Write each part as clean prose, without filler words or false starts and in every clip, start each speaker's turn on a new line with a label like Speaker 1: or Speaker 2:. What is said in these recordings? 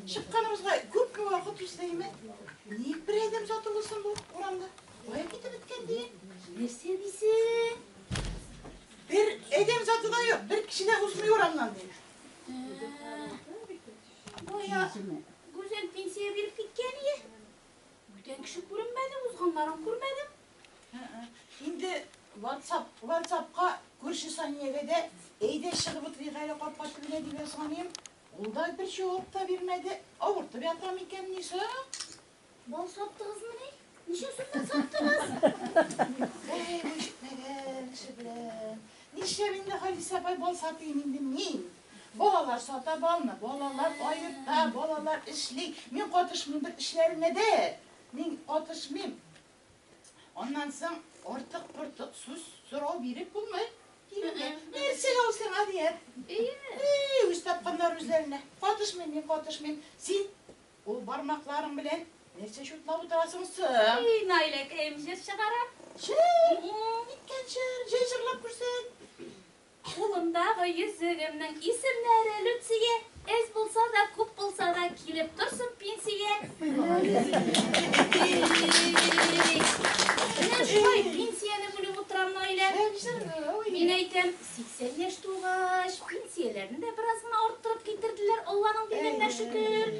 Speaker 1: Чыкканыбызга күпме вакыт узды име? Ник бер адәм заты булсын бу урамда? Кая китеп беткән диен?
Speaker 2: Нәрсә дисең?
Speaker 1: Бер адәм заты да юк, бер кеше дә узмый урамнан дим.
Speaker 2: Бая Гүзәл пенсия биреп киткән ие. Бүтән кеше күренмәде, узганнарын күрмәдем.
Speaker 1: Инде WhatsApp, WhatsAppка күрше Саниягә дә әйдә чыгып утырыйк әле капка төбенә дип язган идем. Ул да бер җавап та бирмәде. Авыртып ята микәнни соң?
Speaker 2: Бал саттыгызмыни? Ничә сумнан саттыгыз?
Speaker 1: Әй, бу җитмәгән кеше белән. Нишләп инде Халисә апай бал сатыйм инде мин? Балалар сата балны, балалар аерта, балалар эшли. Мин катышмыйм бер эшләренә дә. Мин катышмыйм. Аннан соң артык-портык сүз сорау биреп булмый. Киленгә. Нәрсәгә ул сиңа дияр. Әй, үз тапканнар үзләренә. Катышмыйм, мин катышмыйм. Син ул бармакларың белән нәрсә чутлап утырасың соң?
Speaker 2: Эй, Наиләкәем җыр чыгара.
Speaker 1: Җыр! Ниткән җыр? Җәй җырлап күрсәт.
Speaker 2: Кулымдагы йөзегемнең исемнәре Люция. Әз булса да, күп булса да, килеп торсын пенсия. Менә шулай пенсияне бүлеп утырам, Наилә. Мин әйтәм, 80 яшь тулгач, пенсияләрне дә бераз гына арттырып китерделәр, Алланың биргәненә шөкер.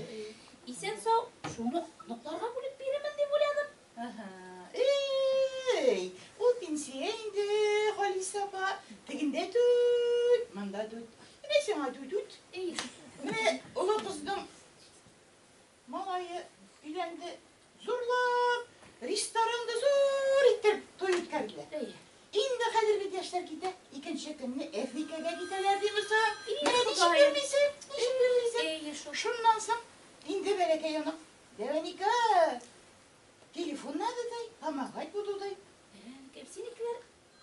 Speaker 2: Исән-сау, шуны оныкларга бүлеп бирермен дип уйладым.
Speaker 1: Ага. Эй, ул пенсия инде, Халисә апа. Тегендә түт, монда түт. Менә сиңа түт.
Speaker 2: Эй,
Speaker 1: Менә олы кызның малае өйләнде. Зурлап, ресторанда зур иттереп туй үткәрделәр.
Speaker 2: эй.
Speaker 1: Инде хәзер бит яшьләр китә. Икенче көнне Африкага китәләр ди соң.
Speaker 2: И,
Speaker 1: Менә ничек
Speaker 2: Ходаем.
Speaker 1: йөрмисең? Ничек йөрмисең?
Speaker 2: Әйе шул.
Speaker 1: Шуннан соң инде бәләкәй онык. Дәвәника. Телефон надо дай, помогать буду дай.
Speaker 2: Синекеләр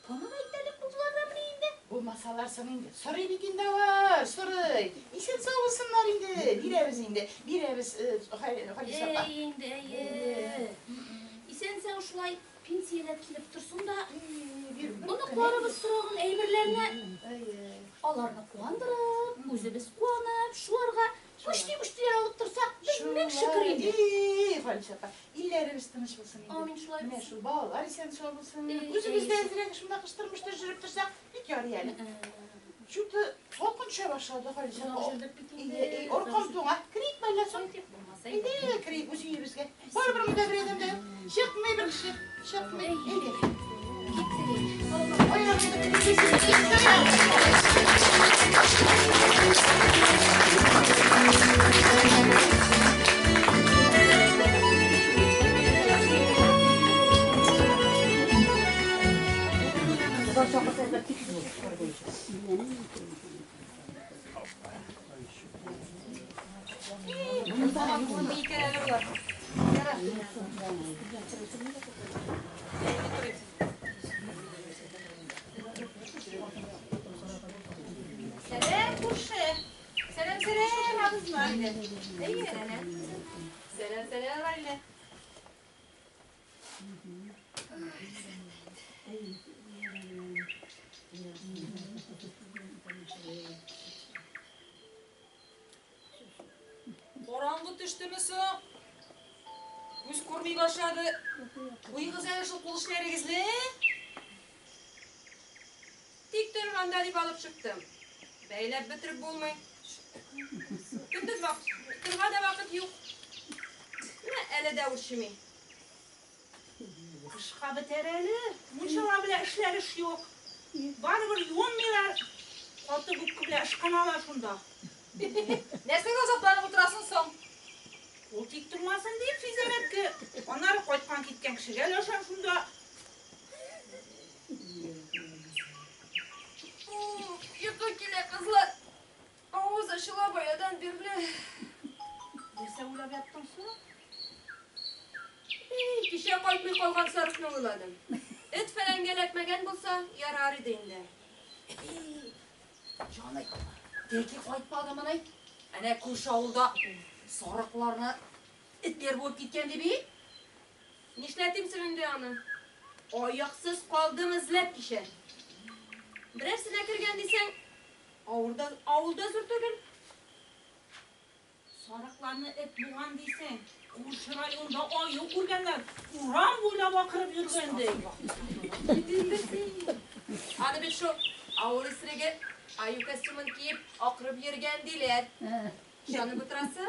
Speaker 2: танып әйтәлек булдылар да менә инде.
Speaker 1: Булмасалар соң инде. Сорый бит инде алар, сорый. Исән сау булсыннар инде. Бирәбез инде. Бирәбез, Халисә апа.
Speaker 2: Әй инде, әйе. Исән-сау шулай пенсияләр килеп торсын да, оныкларыбыз сораган әйберләрне
Speaker 1: Әйе.
Speaker 2: аларны куандырып, үзебез куанып, шуларга күчти-күчтиләр алып торсак, без мең шөкер инде.
Speaker 1: Эй, Халисә апа, илләребез тыныч булсын инде.
Speaker 2: Амин, шулай
Speaker 1: Менә
Speaker 2: булсын.
Speaker 1: шул балалар исән сау булсын.
Speaker 2: Эй,
Speaker 1: Үзебез дә
Speaker 2: әй,
Speaker 1: әзрәк шунда кыштыр-мыштыр жүреп торсак, бик ярый әле. Чуты салкын төшә башлады, Халисә апа.
Speaker 2: Озак жүрдек бит инде.
Speaker 1: Әй, әй, аркам туңа. Керик мәллә соң?
Speaker 2: Булмаса инде.
Speaker 1: Әйдә, керик үз өебезгә. Барыбер монда бер адәм дә юк. Чыкмый бер кеше. Чыкмый. Әйдә.
Speaker 2: Киттек инде.
Speaker 1: Аягыңны
Speaker 3: Сәлам, күрше. Сәлам, сәлам, абызлар. Әйе. Сәлам, сәлам, Райлә.
Speaker 4: Караңгы төштеме соң? Күз күрми башлады. Куйыгыз әле шул кул эшләрегезне. Тик торганда дип алып чыктым. Бәйләп бетереп булмый. Көндез вакыт, да вакыт юк. Менә әле дә үрчеми.
Speaker 5: Кышка бетәр әле. Мунчала белән эшләр эш юк. Барыбер юынмыйлар. Каты губка белән ышкыналар шунда.
Speaker 4: Нәрсәгә азапланып утырасың соң?
Speaker 5: Ул тик тормасын дип физәмәтке. Аннары кайткан киткән кешегә өләшәм шунда.
Speaker 3: Йокы килә, кызлар. Авыз ачыла баядан бирле.
Speaker 5: Нәрсә уйлап яттың соң?
Speaker 3: Эй, кичә кайтмый калган сарыкны уйладым. Эт фәләнгә эләкмәгән булса, ярар иде инде.
Speaker 4: Җаный, тәки кайтмадымыни? Әнә күрше авылда сарыкларны этләр буып киткән дип бит.
Speaker 3: Нишләтим соң инде аны? Аяксыз калдым эзләп кичә. Берәрсенә кергән дисәң, авылда, авылда зур түгел.
Speaker 5: Сарыкларны эт буган дисең. Күрше районда аю күргәннәр. Урам буйлап акырып йөргән ди.
Speaker 4: Аны бит шул авыл исереге аю костюмын киеп акырып йөргән диләр. Ышанып утырасы.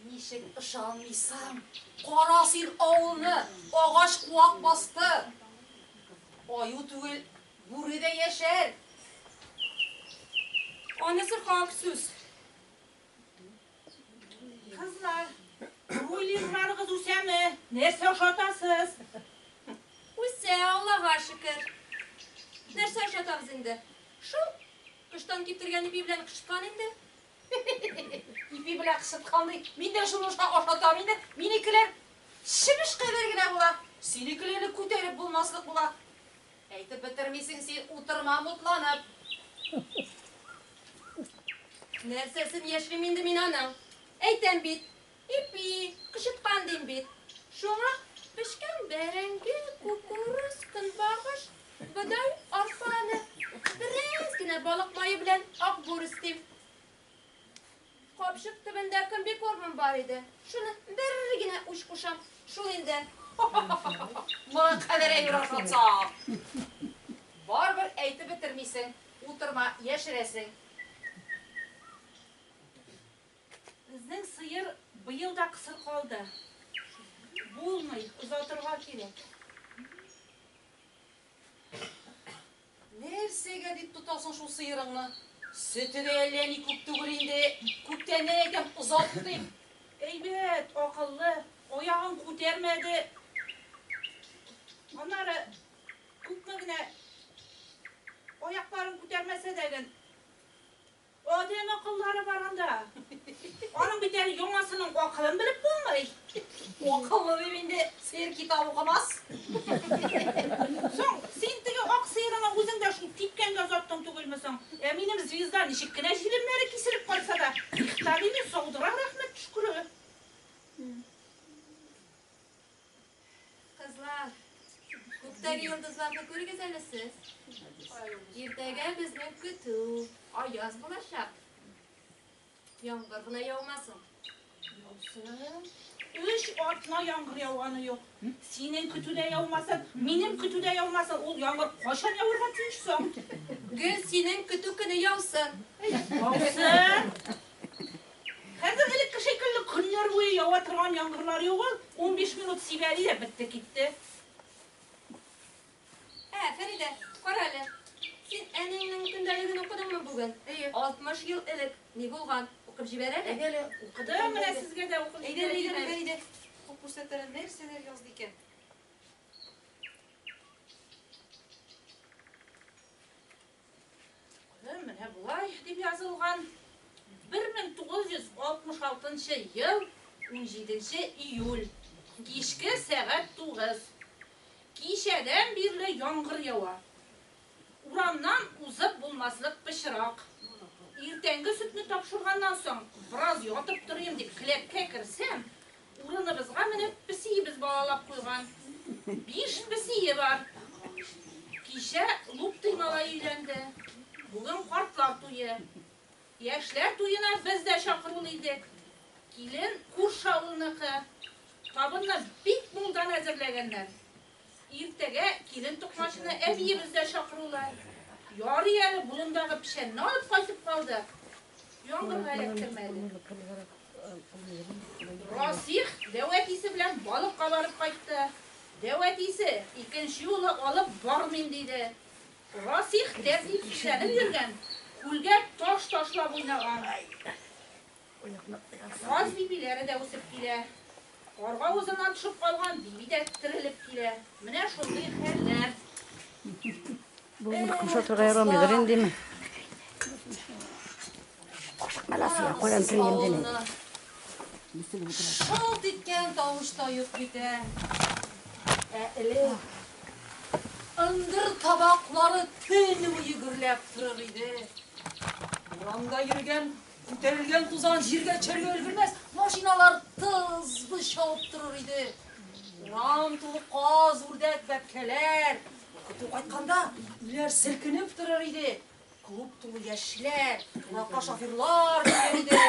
Speaker 3: Ничек ышанмыйсың? Кара син авылны, агач куак басты. Аю түгел, бүре дә яшәр.
Speaker 4: Анысы хак сүз.
Speaker 5: Кызлар, бройлерларыгыз үсәме? Нәрсә ашатасыз?
Speaker 4: Үсә, Аллага шөкер. Нәрсә ашатабыз инде? Шул кыштан киптергән ипи белән кычыткан инде.
Speaker 3: Ипи белән кычыткан ди. Мин дә шуны ашатам инде. Минекеләр чебеш кадәр генә була. Синекеләрне күтәреп булмаслык була. Әйтеп бетермисең син, утырма мутланып.
Speaker 4: Нәрсәсен яшерим инде мин аның? Әйтәм бит, ипи, кычыткан дим бит. Шуңа пешкән бәрәңге, кукуруз, көнбагыш, бодай, арпаны, бераз генә балык мае белән акбур өстим. Капчык төбендә комбикормым бар иде. Шуны бер генә уч кушам. Шул инде.
Speaker 3: Моның кадәр әйбер ашатсам. Барыбер әйтеп бетермисең. Утырма, яшерәсең.
Speaker 5: Безнең сыер быел да кысыр калды. Булмый, озатырга кирәк.
Speaker 3: Нәрсәгә дип тотасың шул сыерыңны? Сөте дә әллә ни күп түгел инде. Күптәннән әйтәм, озат дип.
Speaker 5: Әйбәт, акыллы, аягын күтәрмәде. Аннары күпме генә аякларын күтәрмәсә дә ген, адәм акыллары бар анда. Аның бит әле яңасының акылын белеп булмый.
Speaker 3: Акыллы дип инде сыер китап укымас.
Speaker 5: Соң, син теге ак сыерыңа үзең дә шул типкәнгә озаттың түгелме соң? Ә минем Звезда ничек кенә җилемнәре киселеп кайтса да, ихта мине саудыра, рәхмәт төшкере.
Speaker 4: Кызлар, күктәге йолдызларны күрегез әле сез. Иртәгә безнең көтү аяз булачак. Яңгыр гына яумасын.
Speaker 5: Яусын. 3 атна яңгыр яуганы юк. Синең көтүдә яумасын, минем көтүдә яумасын. Ул яңгыр кайчан явырга тиеш соң?
Speaker 4: Гел синең көтү көне яусын.
Speaker 5: Яусын. Хәзер элекке шикелле көннәр буе ява торган яңгырлар юк ул. 15 минут сибәли дә бетте китте.
Speaker 4: Ә, Фәридә, кара әле. Син әниеңнең көндәлеген укыдыңмы бүген?
Speaker 3: Әйе.
Speaker 4: 60 ел элек ни булган? Укып җибәр әле.
Speaker 3: Әйдә әле.
Speaker 5: Укыдым, менә сезгә дә укып
Speaker 3: Әйдә әле, әйдә әле,
Speaker 5: җибәрим әле.
Speaker 3: Фәридә. Укып күрсәт әле, нәрсәләр язды икән?
Speaker 5: Укыдым, менә болай дип язылган. 1966 ел 17 июль. Кичке сәгать 9. Кичәдән бирле яңгыр ява. Урамнан узып булмаслык пычрак. Иртәнге сөтне тапшырганнан соң бераз ятып торыйм дип келәткә керсәм, урыныбызга менеп песиебез балалап куйган. 5 песие бар. Кичә Луптый малай өйләнде. Бүген картлар туе. Яшьләр туена без дә чакырулы идек. Килен күрше авылныкы. Табынны бик мулдан әзерләгәннәр. Иртәгә килен токмачына әбиебез дә чакырулы. Ярый әле болындагы печәнне алып кайтып калды. Яңгырга эләктермәде. Расих дәү әтисе белән балыкка барып кайтты. Дәү әтисе икенче юлы алып бармыйм диде. Расих тәртипсезләнеп йөргән, күлгә таш ташлап уйнаган. Каз бибиләре дә үсеп килә. Карга авызыннан төшеп калган биби дә терелеп килә. Менә шундый хәлләр.
Speaker 1: Бу кушатырга ярамыйдыр индеме? Кушыкмаласы, каян кергән диле.
Speaker 3: Шылт иткән тавыш та юк бит, ә. Ә элек ындыр табаклары төн буе гөрләп торыр иде. Урамда йөргән, күтәрелгән тузан җиргә төшәргә өлгермәс, машиналар тыз-быз чабып торыр иде. Урам тулы каз, үрдәк, бәбкәләр. Көтү кайтканда өйләр селкенеп торыр иде. Клуб тулы яшьләр, кунакка шоферлар килер иде.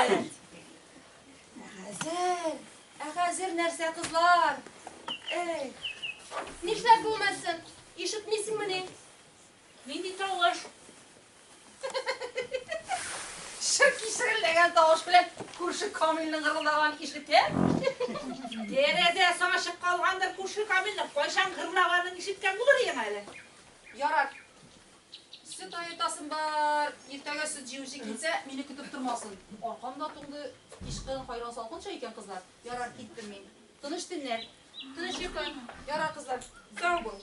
Speaker 4: хәзер, ә хәзер нәрсә, кызлар? Эх. Нишләп булмасын? Ишетмисеңмени?
Speaker 5: Нинди тавыш?
Speaker 3: Чыр кисерелдәгән тавыш белән күрше Камилнең гырылдаганын ишетәм.
Speaker 5: Тәрәзәсе ачык калгандыр күрше Камилнең. Кайчан гырлаганын ишеткән булыр идең әле.
Speaker 3: Ярар. Сөт аертасым бар. Иртәгә сөт җыючы килсә, мине көтеп тормасын. Аркам да туңды. Кичкырын хайран салкынча икән, кызлар. Ярар, киттем мин. Тыныч төннәр. Тыныч йокы. Ярар, кызлар. Сау бул.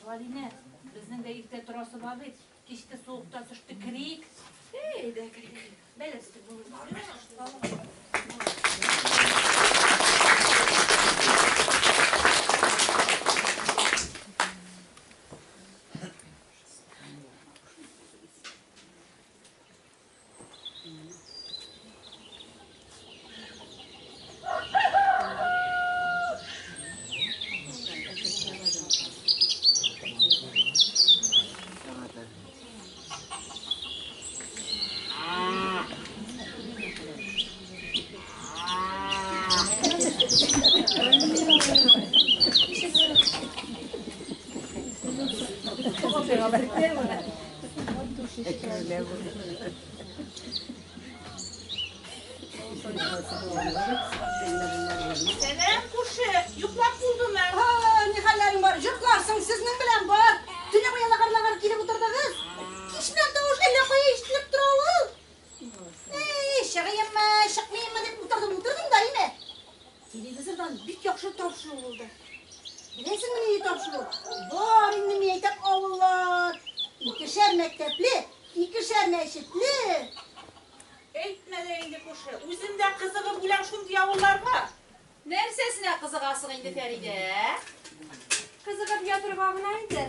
Speaker 5: Галинә, безнең дә иртә торасы бар бит. Кичке суыкта төште, керик.
Speaker 4: Әйдә, керик.
Speaker 5: Бәләсте булыр. Сәлам, күрше. Йоклап булдымы?
Speaker 6: Һа, ни хәлләрең бар? Йокларсың, сезнең белән бар. Төне буе лыгыр-лыгыр килеп утырдыгыз. Кич белән тавыш әллә кая ишетелеп тора ул. Эй, чыгыйммы, чыкмыйммы дип утырдым, утырдым да, име. Телевизордан бик яхшы тапшыру булды. Беләсеңме нинди тапшыру? Бар инде мин әйтәм авыллар. Икешәр мәктәпле, икешәр мәчетле.
Speaker 5: Әйтмә дә инде, күрше. Үзем дә кызыгып үләм шундый авылларга.
Speaker 3: Нәрсәсенә кызыгасың инде, Фәридә?
Speaker 4: Кызыгып ятырга гына инде.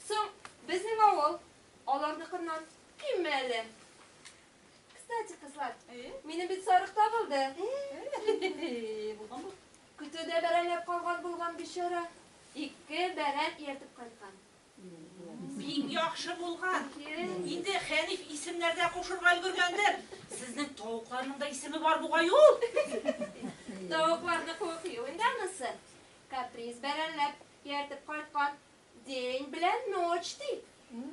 Speaker 4: Соң, безнең авыл аларныкыннан кимме әле? Кстати, кызлар, минем бит сарык табылды.
Speaker 3: Булган бу.
Speaker 4: Көтүдә бәрәнләп калган булган бичара. Ике бәрән ияртеп кайткан.
Speaker 5: Бик яхшы булган. Инде Хәниф исемнәр дә кушырга өлгергәндер. Сезнең тавыкларның да исеме бар бугай ул.
Speaker 4: Тавыкларны куып юк инде анысы. Каприз бәрәнләп ияртеп кайткан. День белән ночь дип.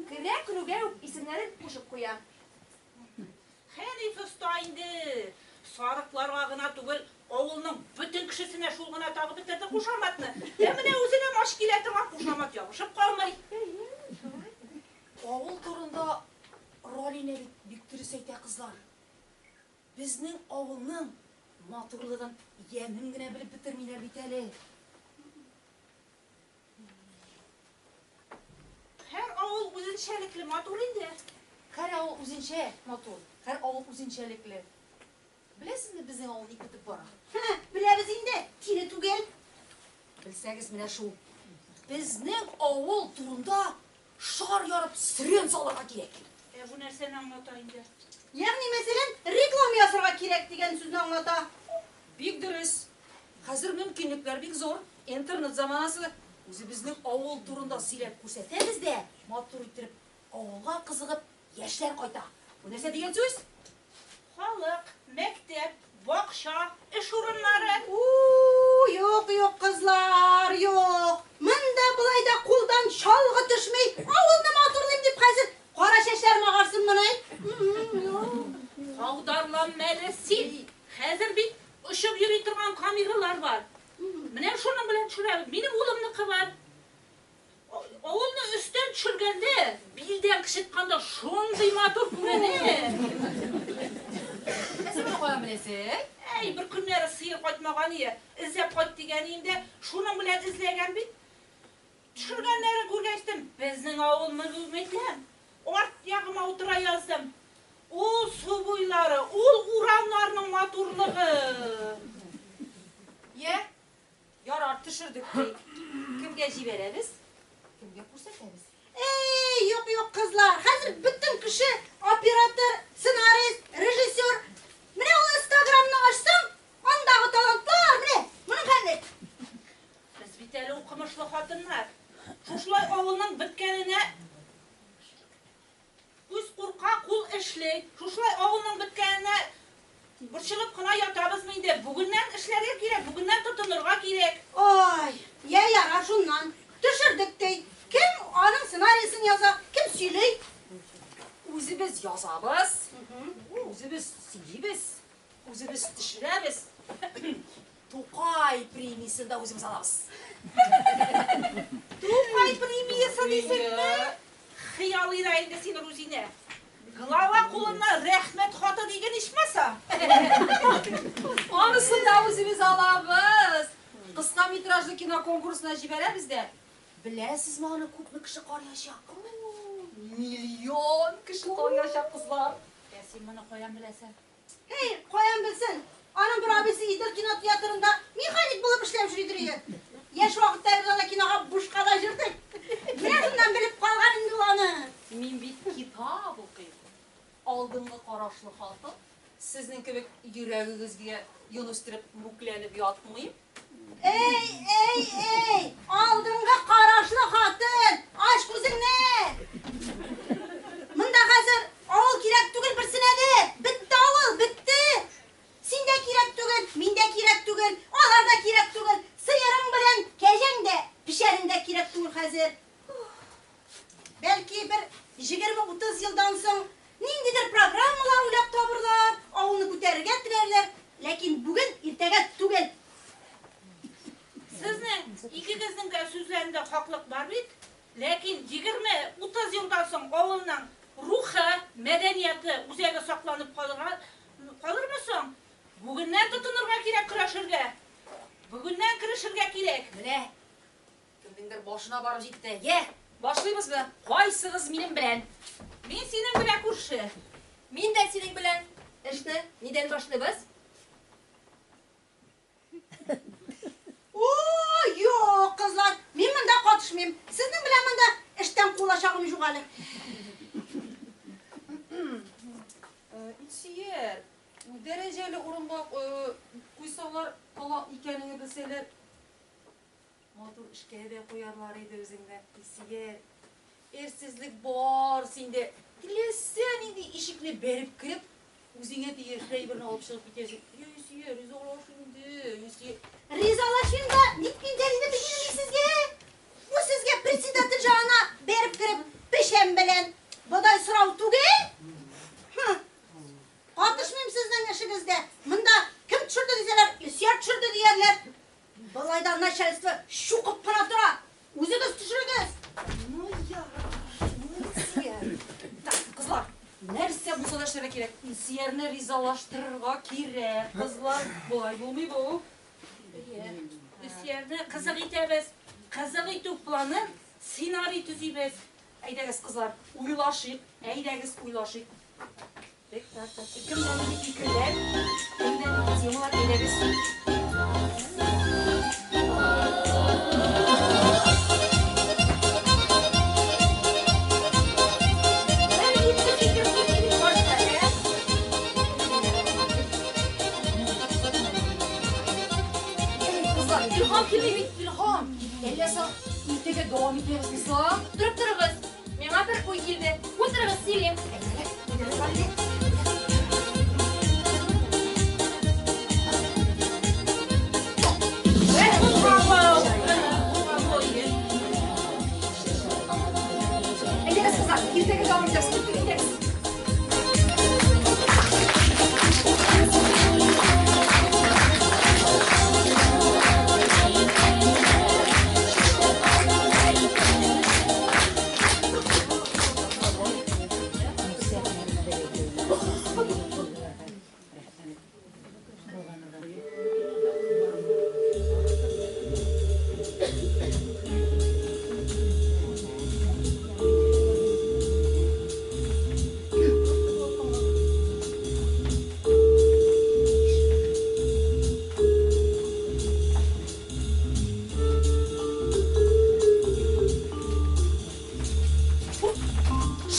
Speaker 4: Керә-керүгә үк исемнәрен кушып куя.
Speaker 5: Хәниф оста инде. Сарыкларга гына түгел, авылның бөтен кешесенә шул гына тагып бетерде кушаматны. Ә менә үзенә маш килә торган кушамат ябышып калмый.
Speaker 3: Авыл турында Ралинә бит бик дөрес әйтә, кызлар. Безнең авылның матурлыгын ямен генә белеп бетермиләр бит әле.
Speaker 5: Һәр авыл үзенчәлекле матур инде.
Speaker 3: Һәр авыл үзенчә матур, һәр авыл үзенчәлекле. Беләсезме, безнең авыл ник бетеп бара?
Speaker 6: Һа, беләбез инде, тире түгел.
Speaker 3: Белсәгез менә шул. Безнең авыл турында шар ярып сөрән салырга кирәк.
Speaker 5: Ә бу нәрсәне аңлата инде?
Speaker 6: Ягъни, мәсәлән, реклама ясарга кирәк дигән сүзне аңлата.
Speaker 3: Бик дөрес. Хәзер мөмкинлекләр бик зур. Интернет заманасы. Үзебезнең авыл турында сөйләп күрсәтәбез дә, матур иттереп авылга кызыгып яшьләр кайта. Бу нәрсә дигән сүз?
Speaker 5: Халык, мәктәп, бакча, эш урыннары.
Speaker 6: У, юк, юк, кызлар, юк. Монда болай да кулдан чалгы төшми. Авылны матурлыйм дип хәзер кара чәчләрем агарсын моны. Юк.
Speaker 5: Аударланма әле син. Хәзер бит очып йөри торган камералар бар. Менә шуның белән төшерәбез. Минем улымныкы бар. Авылны өстән төшергәндә, билдән кычытканда шундый матур күренә.
Speaker 3: Ә син моны каян беләсең?
Speaker 5: Әй, бер көннәре сыер кайтмаган ие, эзләп кайт дигән инде, шуның белән эзләгән бит. Төшергәннәрен күргәчтен, безнең авылны әйтәм. Арт ягыма утыра яздым. Ул су буйлары, ул урамнарның матурлыгы.
Speaker 3: Йә, ярар, төшердек ди. Кемгә җибәрәбез? Кемгә күрсәтәбез?
Speaker 6: Эй, юк, юк, кызлар. Хәзер бөтен кеше оператор, сценарист, режиссер. Менә ул Инстаграмны ачсаң, андагы талантлар, менә, моның хәле.
Speaker 5: Без бит әле укымышлы хатыннар. Шушылай авылның беткәненә күз курка, кул эшли. Шушылай авылның беткәненә Борчылып кына ятабызмы инде? Бүгеннән эшләргә кирәк, бүгеннән тотынырга кирәк.
Speaker 6: Ай, я ярар шуннан. Төшердек ди. Кем аның сценарийсын яза, кем сөйли?
Speaker 3: Үзебез язабыз, үзебез сөйлибез, үзебез төшерәбез. Тукай премиясен дә үзебез алабыз.
Speaker 5: Тукай премиясе дисеңме? Хыялый да инде син, Рузинә. Глава кулыннан рәхмәт хаты диген ичмаса.
Speaker 3: Анысын да үзебез алабыз. Кыска метражлы кино конкурсына җибәрәбез дә. Беләсезме аны күпме кеше караячак? Миллион кеше караячак, кызлар.
Speaker 5: Ә син моны каян беләсең?
Speaker 6: Һей, каян белсен? Аның бер абыйсы Идел кино театрында механик булып эшләп йөри иде. Яшь вакытта без анда кинога бушка да йөрдек. Менә шуннан белеп калган инде ул аны.
Speaker 3: Мин бит китап укыйм. Алдынгы карашлы хатын. Сезнең кебек йөрәгегезгә йон үстереп мүкләнеп ятмыйм.
Speaker 6: Эй, эй, эй! Алдынгы карашлы хатын! Ач күзеңне! Монда хәзер авыл кирәк түгел берсенә дә. Бетте авыл, бетте. Син дә кирәк түгел, мин дә кирәк түгел, алар да кирәк түгел. Сыерың белән кәҗәң дә, печәнең дә кирәк түгел хәзер. Бәлки бер 20-30 елдан соң ниндидер программалар уйлап табырлар, авылны күтәрергә теләрләр, ләкин бүген иртәгә түгел.
Speaker 5: Сезнең икегезнең дә сүзләрендә хаклык бар бит. Ләкин 20-30 елдан соң авылның рухы, мәдәнияте үзәге сакланып калырга калырмы соң? Бүгеннән тотынырга кирәк көрәшергә. Бүгеннән керешергә кирәк.
Speaker 3: Менә кемнеңдер башына барып җитте. Йә, башлыйбызмы? Кайсыгыз минем белән?
Speaker 5: Мин синең белән күрше.
Speaker 4: Мин дә синең белән. Эшне нидән башлыйбыз?
Speaker 6: О, юк, кызлар, мин монда катышмыйм. Сезнең белән монда эштән куылачагым юк әле.
Speaker 3: Илсөяр, дәрәҗәле урынга куйсалар, талант икәнеңне белсәләр, матур эшкә дә куярлар иде үзеңне, Илсөяр. Әрсезлек бар синдә. Теләсә нинди ишекне бәреп кереп, үзеңә тиешле әйберне алып чыгып китәсең. Йә, Илсөяр, ризалаш инде, Илсөяр.
Speaker 6: Ризалашыйм да, ник мин дәлилне бирмим сезгә? Бу сезгә председатель җанына бәреп кереп, печән белән бодай сорау түгел? Хм. Катышмыйм сезнең эшегездә. Монда кем төшерде дисәләр, Илсөяр төшерде диярләр. Болай да начальство чукып кына тора. Үзегез төшерегез.
Speaker 3: Ну, ярар, ну, Илсөяр. Так, кызлар, нәрсә булса да эшләргә кирәк. Илсөярне ризалаштырырга кирәк, кызлар. Болай булмый бу.
Speaker 5: Илсөярне кызык итәбез. Кызык итү планын сценарий төзибез.
Speaker 3: Әйдәгез, кызлар, уйлашыйк. Әйдәгез, уйлашыйк. Так, так, так. Кемдә нинди фикерләр? Кемдә нинди темалар? Әйдәгез.
Speaker 5: Бер ике фикер килми башта, ә?
Speaker 3: Әй, кызлар, Илһам килми бит, Илһам. Әллә соң иртәгә дәвам итәбезме соң?
Speaker 4: Торып торыгыз. Миңа бер уй килде. Утырыгыз, сөйлим.
Speaker 3: Әйдәгез, әйдәгез. Әйдәгез, кызлар, иртәгә дәвам итәбез. Киттек, әйдәгез.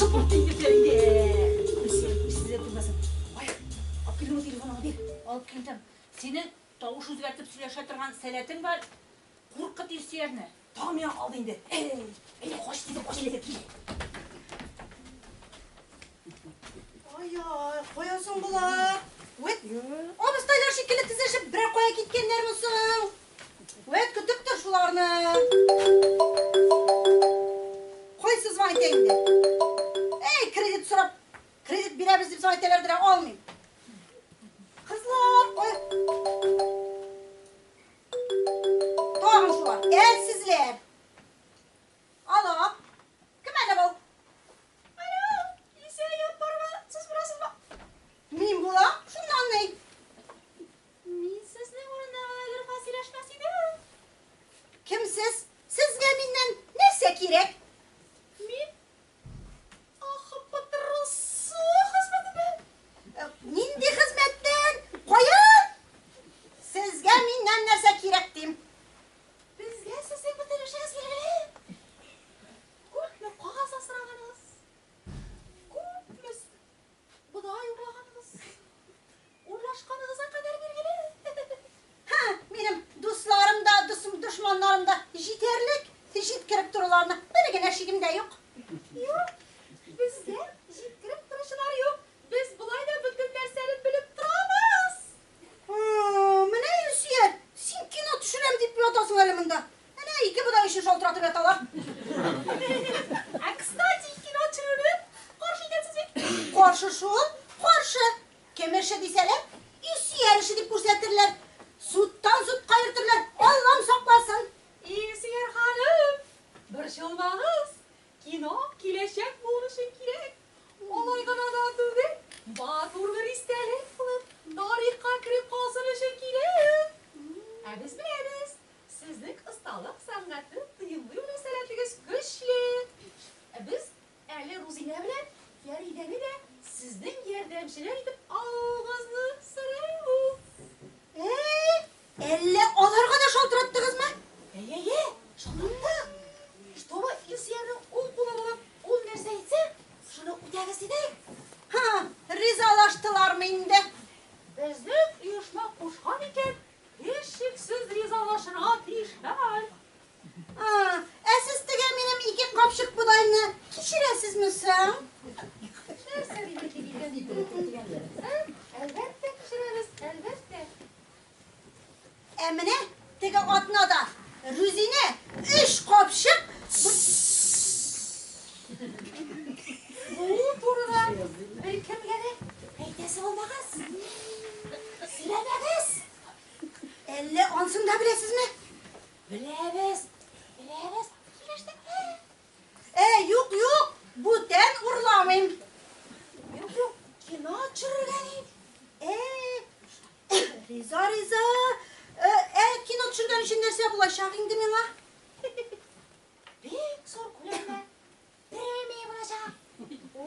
Speaker 3: Шыпырт инде, Фәридә. Илсөяр, сизеп күрмәсен. Ай, алып килдеңме телефоныңны, бир.
Speaker 5: Алып килдем. Синең тавыш үзгәртеп сөйләшә торган сәләтең бар. Куркыт Илсөярне.
Speaker 3: Тагын миңа калды инде. Әй, әй, кач дидем, кач инде, кил.
Speaker 6: Ай-ай, кая соң болар? Вәт, абыстайлар шикелле тезелешеп берәр кая киткәннәрме соң? Вәт, көтеп тор шуларны. Кайсы звонить инде? Эй, кредит сорап, кредит бирәбез дип звонить итәләрдер, алмыйм. Кызлар, кая? Тагын шулар, әрсезләр. Алло, кем әле бу?
Speaker 3: Алло, Илсөя Яппарова, сез буласызмы?
Speaker 6: Мин булам, шуннан ни?
Speaker 3: Мин сезнең урында гына сөйләшмәс идем.
Speaker 6: Кем сез? Сезгә миннән нәрсә кирәк?
Speaker 3: Мин АХПТРС хезмәтеннән.
Speaker 6: Нинди хезмәттән? Кая? Сезгә миннән нәрсә кирәк дим?
Speaker 3: Безгә сезнең бөтен эшегез билгеле. Күпме каз асраганыгыз, күпме бодай урлаганыгыз, урлашканыгызга кадәр билгеле.
Speaker 6: Һа, минем дусларым да, дошманнарым да җитәрлек. Җиткереп торуларына бер генә шигем дә юк.
Speaker 3: Юк, безгә җиткереп торучылар юк. Без болай да бөтен нәрсәне белеп торабыз.
Speaker 6: Менә Илсөяр, син кино төшерәм дип ятасың әле монда. Әнә ике бодай өчен шалтыратып яталар.
Speaker 3: Ә, кстати, кино төшерүне каршы икәнсез бит.
Speaker 6: Каршы шул, каршы. Кем эше дисәләр, Илсөяр эше дип күрсәтерләр. Судтан судка йөртерләр. Аллам сакласын.
Speaker 3: Илсөяр ханым, борчылмагыз. Кино киләчәк буын өчен кирәк. Алай гына да түгел, матур бер истәлек булып, тарихка кереп калсын өчен кирәк. Ә без беләбез, сезнең осталык сәнгате тоемлый белү сәләтегез көчле. Без әле Рузилә белән Фәридәне дә сезнең ярдәмчеләр итеп алуыгызны сорыйбыз.
Speaker 6: Әллә аларга да шалтыраттыгызмы?
Speaker 3: Әйе, шалтыраттык. Чтобы Илсөярнең уң кулы булып, ул нәрсә әйтсә, шуны үтәгез дидек.
Speaker 6: Һа, ризалаштылармы инде?
Speaker 3: Безнең оешма кушкан икән, һичшиксез ризалашырга тиешләр.
Speaker 6: Ә сез теге минем ике капчык бодайны кичерәсезме соң?
Speaker 3: Нәрсә дип әйтик икән? Әлбәттә кичерәбез, әлбәттә.
Speaker 6: Ә менә теге атнада Рузинә 3 капчык
Speaker 3: Бу турыда беркемгә дә әйтәсе булмагыз. Сөйләмәгез.
Speaker 6: Әллә ансын да беләсезме?
Speaker 3: Беләбез, беләбез. Килештек.
Speaker 6: Юк, юк, бүтән урламыйм.
Speaker 3: Юк, юк, кино төшерергә дип.
Speaker 6: Риза, риза. Кино төшергән өчен нәрсә булачак инде миңа?
Speaker 3: Бик зур күләмдә премия булачак.
Speaker 6: О,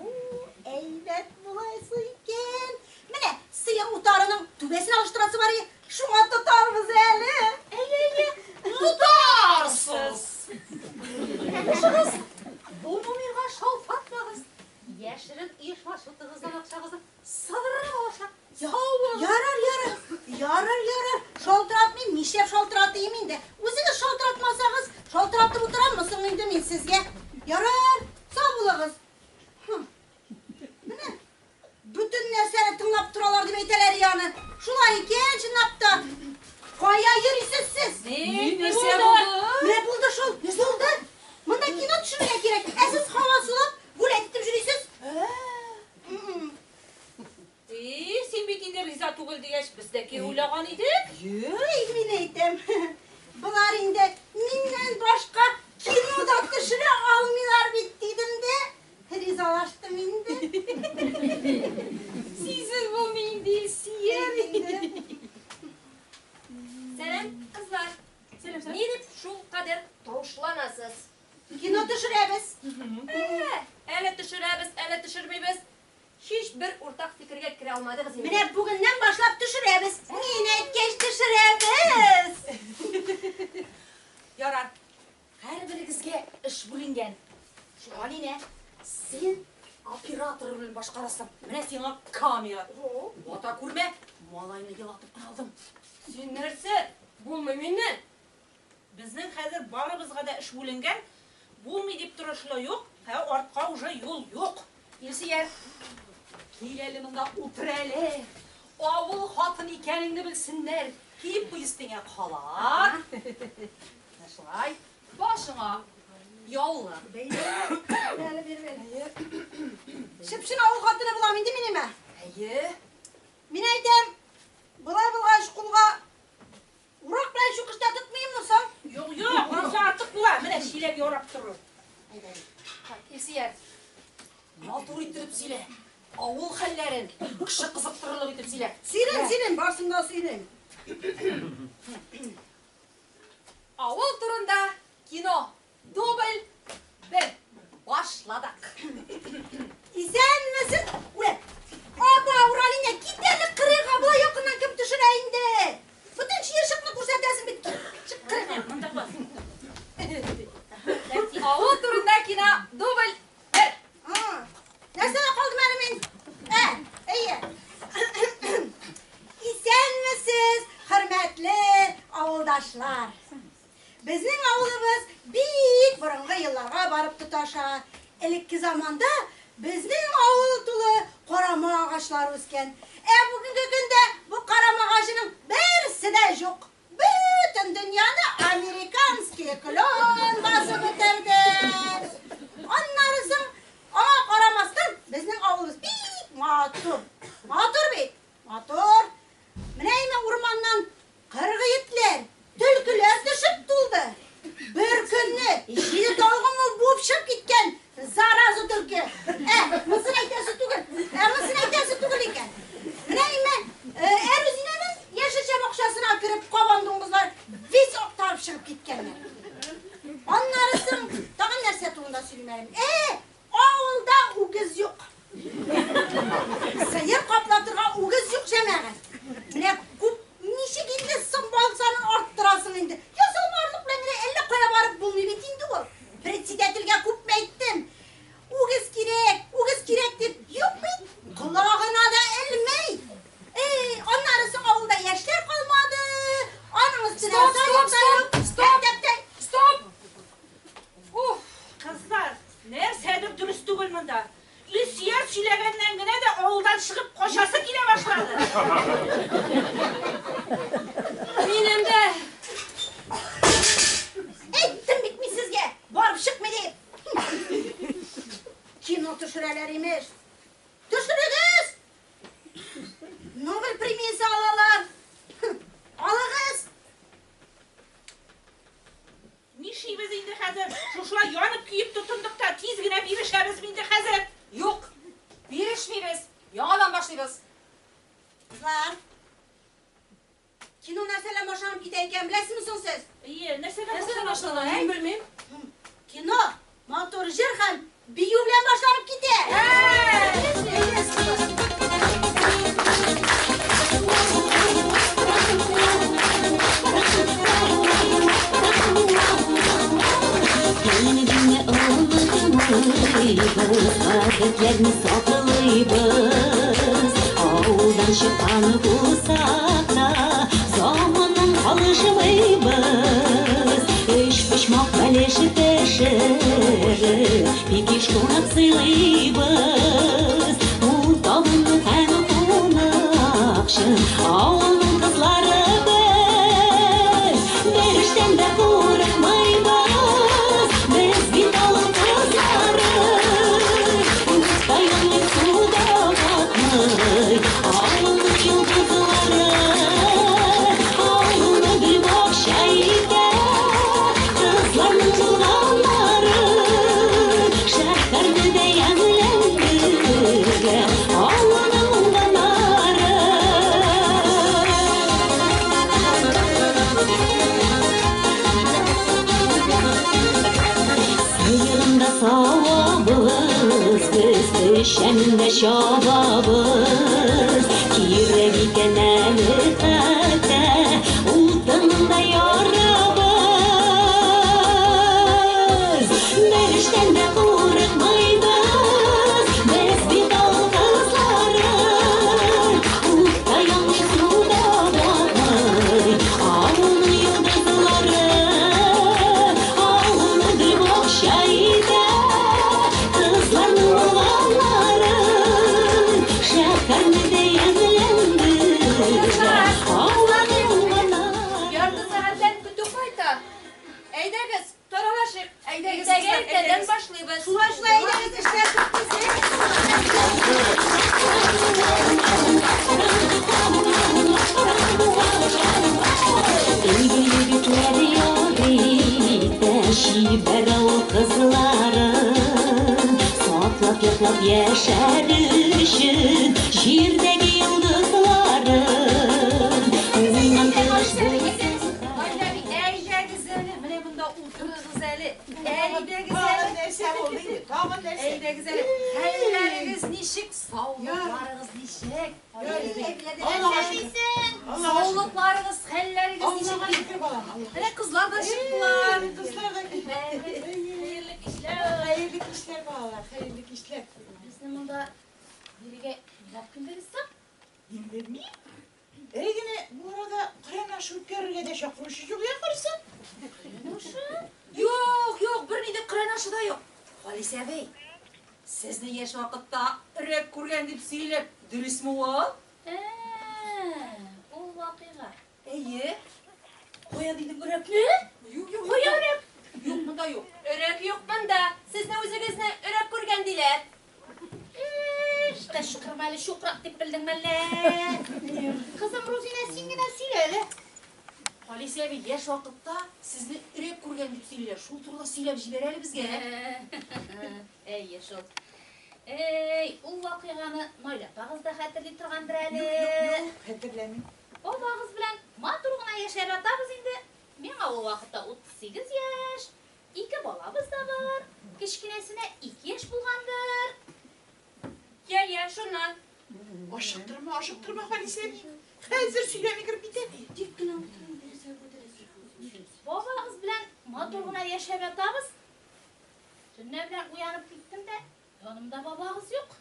Speaker 6: әйбәт буласы икән. Менә сыер утарының түбәсен алыштырасы бар иде. Шуңа тотарбыз әле.
Speaker 3: Әйе, әйе.
Speaker 1: Тотарсыз!
Speaker 3: Хушыгыз, бу номерга шалтыратмагыз. Яшерен оешма счетыгыздан акчагызны сыдырып алачак. Сау булыгыз.
Speaker 6: Ярар, ярар. Ярар, ярар. Шалтыратмыйм, нишләп шалтыратыйм инде? Үзегез шалтыратмасагыз, шалтыратып утыраммы соң инде мин сезгә? Ярар, сау булыгыз. Менә бөтен нәрсәне тыңлап торалар дип әйтәләр яны. Шулай икән, чынлап та. Кая йөрисез сез?
Speaker 3: Ни нәрсә булды?
Speaker 6: Менә булды шул, булды. Монда кино төшерергә кирәк. Ә сез һава сулап, гулять итеп йөрисез.
Speaker 5: Син бит инде риза түгел дигәч, без дә кире уйлаган идек.
Speaker 6: Юк, мин әйтәм. Болар инде миннән башка кино да төшерә алмыйлар бит дидем дә. Ризалаштым инде.
Speaker 3: Синсез булмый инде, Илсөяр.
Speaker 4: Сәлам, кызлар.
Speaker 3: Сәлам, сәлам.
Speaker 4: Ни дип шул кадәр тавышланасыз?
Speaker 6: Кино төшерәбез.
Speaker 4: Әле төшерәбез, әле төшермибез. Һич бер уртак фикергә керә алмадыгыз инде.
Speaker 6: Менә бүгеннән башлап төшерәбез. Мин әйткәч төшерәбез.
Speaker 3: Ярар. Һәрберегезгә эш бүленгән. Шуңа Линә, син оператор ролен башкарасың. Менә сиңа камера. Вата күрмә, малайны елатып кына алдым.
Speaker 4: Син нәрсә? Булмый миннән.
Speaker 5: Безнең хәзер барыбызга да эш бүленгән. Булмый дип торышлы юк, ә артка уже юл юк.
Speaker 3: Илсөяр, кил әле монда, утыр әле. Авыл хатын икәнеңне белсеннәр. Киеп куй өстеңә халат. Менә шулай. Башыңа яулык бәйлә.
Speaker 6: Әле бир бир. Чып-чын авыл хатыны булам инде мин име?
Speaker 3: Әйе.
Speaker 6: Мин әйтәм, болай булгач кулга урак белән чүкеч тә тотмыйммы соң?
Speaker 5: Юк, юк, анысы артык була. Менә чиләк ярап торыр.
Speaker 3: Илсөяр, матур иттереп сөйлә. Авыл хәлләрен кеше кызыктырырлык итеп сөйлә.
Speaker 6: Сөйлим, сөйлим, барысын да сөйлим.
Speaker 3: Авыл турында кино. Дубль бер. Башладык.
Speaker 6: Исәнмесез? Үлә. Апа, Уралиня, кит әле кырыйга, болай якыннан кем төшерә инде? Бөтен чыерчыкны күрсәтәсең бит. Чык кырыйга.
Speaker 5: Монда бас.
Speaker 3: Авыл турында кино. Дубль бер.
Speaker 6: Нәрсәдә калдым әле мин? Ә, әйе. Исәнмесез, хөрмәтле авылдашлар. Безнең авылыбыз бик борынгы елларга барып тоташа. Элекке заманда безнең авыл тулы карама агачлары үскән. Ә бүгенге көндә бу карама агачының берсе дә юк. Бөтен дөньяны американский клон басып бетерде. Аннары соң аңа карамастан безнең авылыбыз бик матур. Матур бит, матур. Менә инде урманнан кыргый этләр, төлкеләр төшеп тулды. Бер көнне җиде тавыгымны буып чыгып киткән зараза төлке. Ә, монысын әйтәсе түгел. Ә, монысын әйтәсе түгел икән. Менә инде Әрүзинәнең яшелчә бакчасына кереп кабан дуңгызлар весь актарып чыгып киткәннәр. Аннары соң тагын нәрсә турында сөйлим әле? Авылда үгез юк. Сыер каплатырга үгез юк, җәмәгать. Менә күп ничек инде соң бал санын арттырасың инде? Ясалма орлык белән генә әллә кая барып булмый бит инде ул. Председательгә күпме әйттем. Үгез кирәк, үгез кирәк дип, юк бит. Колагына да элмей. Эй, аннары соң авылда яшьләр калмады. Аның өстенә
Speaker 3: Стоп, стоп, стоп, стоп.
Speaker 6: Мәктәптә
Speaker 3: Стоп! Уф!
Speaker 5: Кызлар, нәрсәдер дөрес түгел монда. Илсөяр сөйләгәннән генә дә авылдан чыгып качасы килә башлады.
Speaker 4: Минем дә.
Speaker 6: Әйттем бит мин сезгә, барып чыкмый дип. Кино төшерәләр имеш. Төшерегез! Нобель премиясе алалар. Алыгыз!
Speaker 5: Нишлибез инде хәзер? Шушылай янып көеп тотындык та тиз генә бирешәбез инде хәзер.
Speaker 3: Юк, бирешмибез. Яңадан башлыйбыз.
Speaker 6: Кызлар, кино нәрсәләр башланып китә икән, беләсезме соң сез?
Speaker 5: Әйе, нәрсәдән
Speaker 3: Нәрсәдән
Speaker 5: башлана?
Speaker 3: башлана, ә? Мин белмим.
Speaker 6: Кино матур җыр һәм бию белән башланып китә.
Speaker 7: Көнне онытмыйбыз, гадәтләрне саклыйбыз. Авылдан чыккан булсак та, заманнан калышмыйбыз. Өчпочмак бәлеш пешереп, бик еш кунак сыйлыйбыз. Ул табынны һәм кунакчыл авылның кызлары без. Бер эштән дә курыкмыйбыз, без бит авыл кызлары. Утта янмый, суда батмый, авылның йолдызлары. Авылны гөл бакча итә, кызларның булганнары. Шәһәрне дә ямьләндерә, авылның уңганнары. Сыерын да савабыз, без печәнен дә чабабыз. Кирәк икән әле хәтта утынын да ярабыз. Бер эштән дә курыкмыйбыз, без бит авыл кызлары. Утта янмый, суда батмый, авылның йолдызлары. Авылны гөл бакча итә, кызларның булганнары. Шәһәрне дә ямьләндерә,
Speaker 3: Әйдәгез,
Speaker 4: Иртәгә
Speaker 3: кызлар,
Speaker 4: иртәдән
Speaker 3: әйдәгез.
Speaker 4: башлыйбыз.
Speaker 6: Шулай, шулай, әйдәгез, эшләр күп
Speaker 7: Әйбер егетләр ярый итә чибәр авыл кызларын. Саклап, яклап яшәр өчен җирдәге йолдызларын. Уңган тырыш
Speaker 3: Әйдәгез әле, менә монда утырыгыз әле. Әйдәгез
Speaker 1: Тагын
Speaker 3: әле.
Speaker 1: нәрсә булды инде? Тагын нәрсә?
Speaker 3: Әйдәгез әле. Хәлләрегез ничек? Саулыкларыгыз ничек?
Speaker 1: Аллага шөкер. Аллага шөкер.
Speaker 3: Саулыкларыгыз, хәлләрегез
Speaker 1: Аллага
Speaker 3: ничек?
Speaker 1: шөкер, балам. Аллага.
Speaker 3: Менә кызлар да чыктылар.
Speaker 1: Кызлар да килде.
Speaker 2: Хәерле кичләр.
Speaker 1: Хәерле кичләр, балалар, хәерле кичләр.
Speaker 2: Безне монда бирегә ниләп килдегез соң?
Speaker 1: Мин белмим. Әй генә бу арада Коръән ашы үткәрергә дә чакыручы юк ахрысы.
Speaker 3: Юк, юк, берни дә Коръән ашы да юк. Халис әбей, сезне яшь вакытта өрәк күргән дип сөйләп, дөресме ул?
Speaker 2: Ә, ул вакыйга.
Speaker 3: Әйе.
Speaker 2: Кая дидең өрәкне?
Speaker 3: Юк, юк,
Speaker 2: Кая өрәк?
Speaker 3: Юк, монда юк.
Speaker 4: Өрәк юк монда. Сезне үзегезне өрәк күргән диләр.
Speaker 2: Эш, кычкырма әле, чукрак дип белдеңме әллә? Кызым Рузинә, син генә сөйлә әле.
Speaker 3: Халис әбей, яшь вакытта сезне өрәк күргән дип сөйлиләр. Шул турыда сөйләп җибәр әле безгә.
Speaker 2: Әйе шул. Эй, ул вакыйганы Наилә апагыз да хәтерли торгандыр әле.
Speaker 1: Юк, юк, хәтерләмим.
Speaker 2: Бабагыз белән матур гына яшәп ятабыз инде. Миңа ул вакытта 38 яшь, ике балабыз да бар. Кечкенәсенә 2 яшь булгандыр.
Speaker 4: Я, я, шуннан.
Speaker 1: Ашыктырма, ашыктырма, Халис әби. Хәзер сөйләми кереп китә.
Speaker 6: Тик кенә утырың.
Speaker 2: Бабагыз белән матур гына яшәп ятабыз. Төнлә белән уянып киттем дә, янымда бабагыз юк.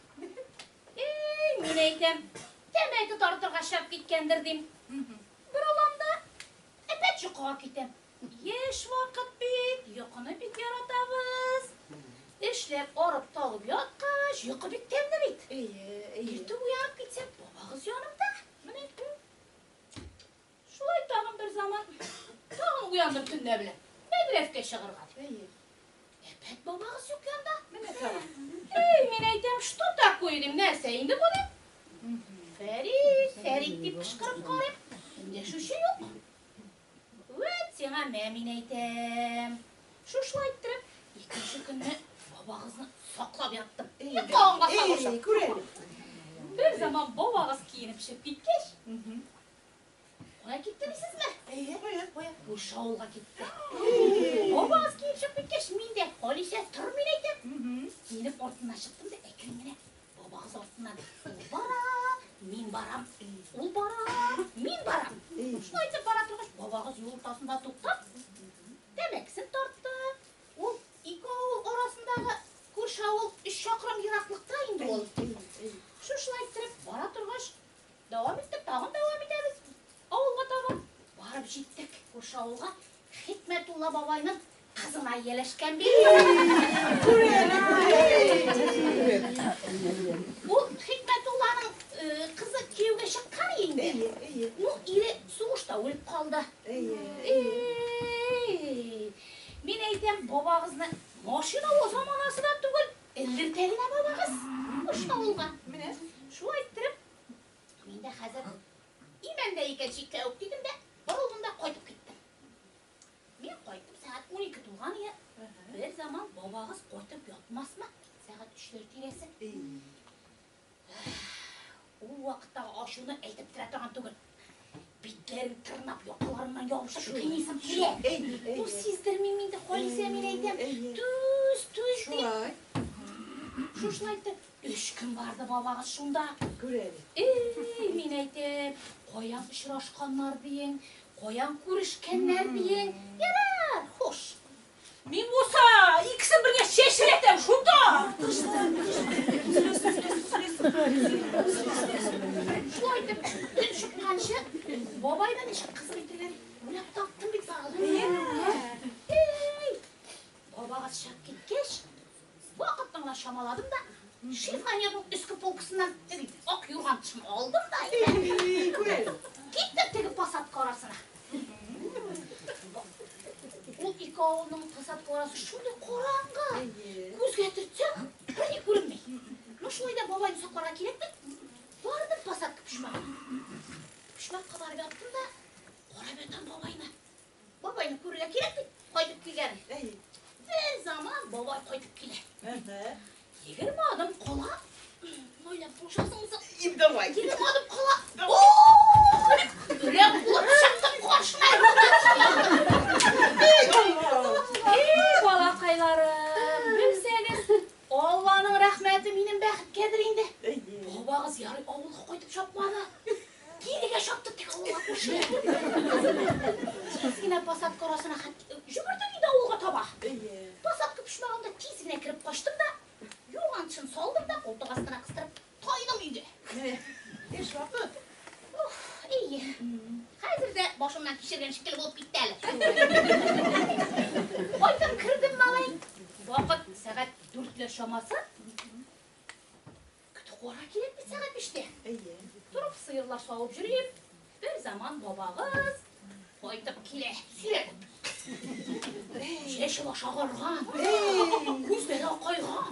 Speaker 2: Эй, мин әйтәм, тәмәке тартырга чыгып киткәндер дим. Борылам да, әпәт йокыга китәм. Яшь вакыт бит, йокыны бик яратабыз. Эшләп арып талып яткач, йокы бик тәмле бит.
Speaker 1: Әйе, әйе.
Speaker 2: Иртүк уянып китсәм, бабагыз янымда. Менә шулай тагын бер заман, тагын уяндым төнлә белән. Бәдрәфкә чыгарга дип.
Speaker 1: Әйе.
Speaker 2: Әпәт бабагыз юк янда.
Speaker 1: Менә тагын.
Speaker 2: Эй, мин әйтәм, что такое дим, нәрсә инде бу дим. Фәрит, Фәрит дип кычкырып карыйм. Эндәшүче юк. Вәт сиңа мә мин әйтәм. Шушылай иттереп, икенче көнне бабагызны саклап яттым. Йоклаганга салышып.
Speaker 1: Әй, күр әле.
Speaker 2: Бер заман бабагыз киенеп чыгып киткәч, кая китте дисезме?
Speaker 1: Әйе, кая, кая.
Speaker 2: Күрше авылга китте. Бабагыз киенеп чыгып киткәч, мин дә Халисә тор мин әйтәм. Киенеп артыннан чыктым да әкрен генә бабагыз артыннан. Ул бара, мин барам. Ул бара, мин барам. Шулай итеп бара торгач, бабагыз юл уртасында туктап, тәмәкесен тартты. Ул ике авыл арасындагы күрше авыл 3 чакрым ераклыкта инде ул. Шушылай иттереп бара торгач, дәвам иттек, тагын дәвам итәбез. Авылга таба барып җиттек. Күрше авылга Хикмәтулла бабайның кызына ияләшкән бит. Ул Хикмәтулланың кызы кияүгә чыккан инде.
Speaker 1: Әйе, әйе.
Speaker 2: Ну, ире сугышта үлеп калды.
Speaker 1: Әйе, әйе.
Speaker 2: Эй, мин әйтәм, бабагызны машина ул заманасы да түгел, элдертә генә бабагыз. Күрше авылга.
Speaker 1: Менә.
Speaker 2: Шулай иттереп, мин дә хәзер имәндә икән чикләвек дидем дә, борылдым да кайтып киттем. Мин кайттым, сәгать 12 тулган иде. Бер заман бабагыз кайтып ятмасмы? Сәгать 3ләр тирәсе. Ул вакыттагы ачуны әйтеп тора торган түгел. Битләрен тырнап, якаларыннан ябышып кыйныйсым килә.
Speaker 1: Әй, әй.
Speaker 2: Ну, сиздермим инде, Халисә, мин әйтәм.
Speaker 1: Әйе.
Speaker 2: Түз, түз дип.
Speaker 1: Шулай.
Speaker 2: Шушылай итеп, 3 көн барды бабагыз шунда.
Speaker 1: Күр әле.
Speaker 2: Эй, мин әйтәм, каян очрашканнар диең, каян күрешкәннәр диең. Ярар, хуш.
Speaker 5: Мин булса, икесен бергә чәчрәтәм шунда.
Speaker 2: Шулай итеп, төн чыкканчы, бабайны ничек кызык итәләр, уйлап таптым бит тагын. Эй, бабагыз чыгып киткәч, вакытны гына чамаладым да, шифоньерның өске полкасыннан теге ак юрган тышын алдым да,
Speaker 1: Әй, күр әле.
Speaker 2: киттем теге посадка арасына. Ул ике авылның посадка арасы шундый караңгы. Күзгә төртсәң, берни күренми. Ну, шулай да бабайны сакларга кирәк бит. Бардым посадка почмагына. Почмакка барып яттым да, карап ятам бабайны. Бабайны күрергә кирәк бит, кайтып килгәнен. Бер заман бабай кайтып килә. 20 адым кала. Наилә, булышасыңмы?
Speaker 1: Давай.
Speaker 2: 20 адым кала. О! Өрәк булып чыктым каршына. Эй, балакайларым, белсәгез, Алланың рәхмәте минем бәхеткәдер инде. Бабагыз ярый авылга кайтып чапмады. Кирегә чапты тик авылга күршегә. Тиз генә посадка арасына йөгердек инде авылга таба. Посадка почмагында тиз генә кереп качтым да, юрган тышын салдым да, култык астына кыстырып тайдым өйгә.
Speaker 1: Эш вакыт.
Speaker 2: Уф, әйе. Хәзер дә башымнан кичергән шикелле булып китте әле. Кайтып кердем, малай. Вакыт сәгать 4ләр чамасы. Көтү куарга кирәк бит сәгать 5тә. Торып сыерлар савып йөрим. Бер заман бабагыз кайтып килә. Сөйләдем. Чәче башы агарган. Күзләре акайган.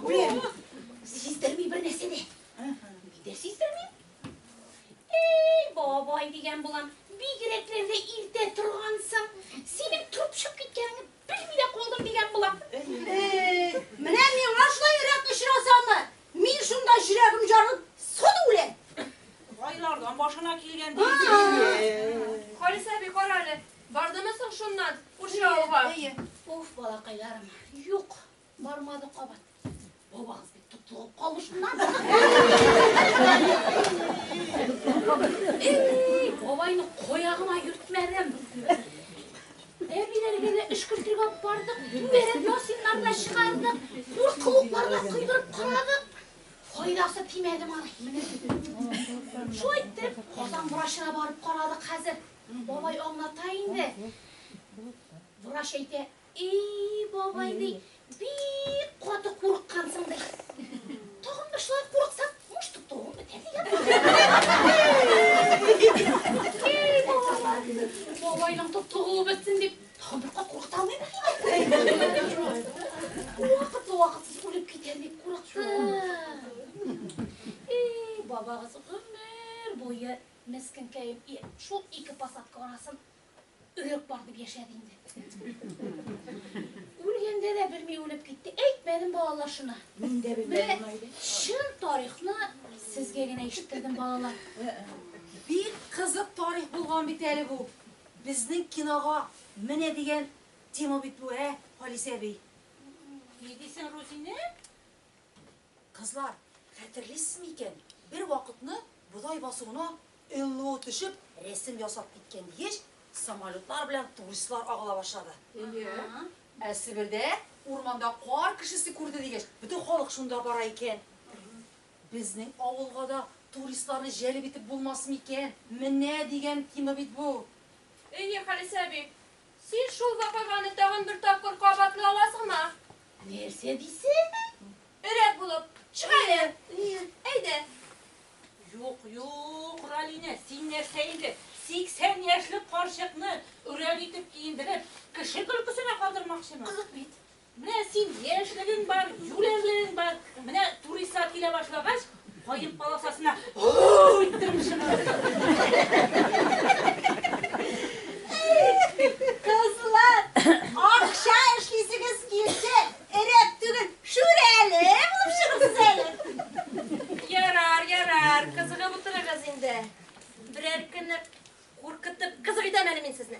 Speaker 2: Сиздерми бер нәрсә дә. Мин дә сиздермим. Эй, бабай дигән булам, бигрәкләр дә иртә торгансың. Синең торып чыгып киткәнеңне белми дә калдым дигән булам.
Speaker 6: Менә миңа шулай өрәк очрасамы? Мин шунда йөрәгем ярылып сходу үләм.
Speaker 5: Байлардан башына килгән
Speaker 4: Халисә әби, кара әле. Бардымы соң шуннан күрше авылга?
Speaker 2: Уф, балакайларым, юк, бармады кабат. Бабагыз бит тотлыгып калды шуннан. Эй, бабайны кая гына йөртмәдем. Әбиләргә дә өшкертергә алып бардык, түгәрәк ясиннар да чыгардык, куркылыклар да койдырып карадык. Файдасы тимәде малай. Шулай итеп, Казан врачына барып карадык хәзер. Бабай аңлата инде. Врач әйтә, "Эй, бабай ди, бик каты курыккансың ди. Тагын да шулай курыксаң, муш тоттыгың бетәр дигән. Эй, балалар, бабайның тотлыгуы бетсен дип, тагын бер кат куркыта алмыйм. Вакытлы вакытсыз үлеп китәр дип курыктым. Эй, бабагыз гомер буе мескенкәем шул ике посадка арасын өрәк бар дип яшәде инде. Үлгәндә дә белми үлеп китте. Әйтмәдем балалар шуны.
Speaker 1: Мин дә белмәдем, Наилә.
Speaker 2: Чын тарихны сезгә генә ишеттердем, балалар.
Speaker 3: Бик кызык тарих булган бит әле бу. Безнең кинога менә дигән тема бит бу, ә, Халисә әби.
Speaker 5: Ни дисең, Рузинә?
Speaker 3: Кызлар, хәтерлисезме икән? Бер вакытны бодай басуына НЛО төшеп, рәсем ясап киткән дигәч, самолетлар белән туристлар агыла башлады. Ә Себердә урманда кар кешесе күрде дигәч, бөтен халык шунда бара икән. Безнең авылга да туристларны җәлеп итеп булмас микән? Менә дигән тема бит бу.
Speaker 4: Әйе, Халисә әби. Син шул вакыйганы тагын бер тапкыр кабатлый аласыңмы?
Speaker 2: Нәрсә дисең?
Speaker 4: Өрәк булып, чык әле. Әйдә.
Speaker 5: Юк, юк, Ралинә, син нәрсә инде? 80 яшьлек карчыкны өрәк итеп киендереп, кеше көлкесенә калдырмакчымы?
Speaker 2: Кызык бит.
Speaker 5: Менә син яшьлегең бар, юләрлегең бар. Менә туристлар килә башлагач, каен полосасына иттереп чыгар.
Speaker 6: Кызлар, акча эшлисегез килсә, өрәк түгел, шүрәле булып чыгырсыз әле.
Speaker 4: Ярар, ярар, кызыгып утырыгыз инде. Берәр көнне куркытып кызык итәм әле мин сезне.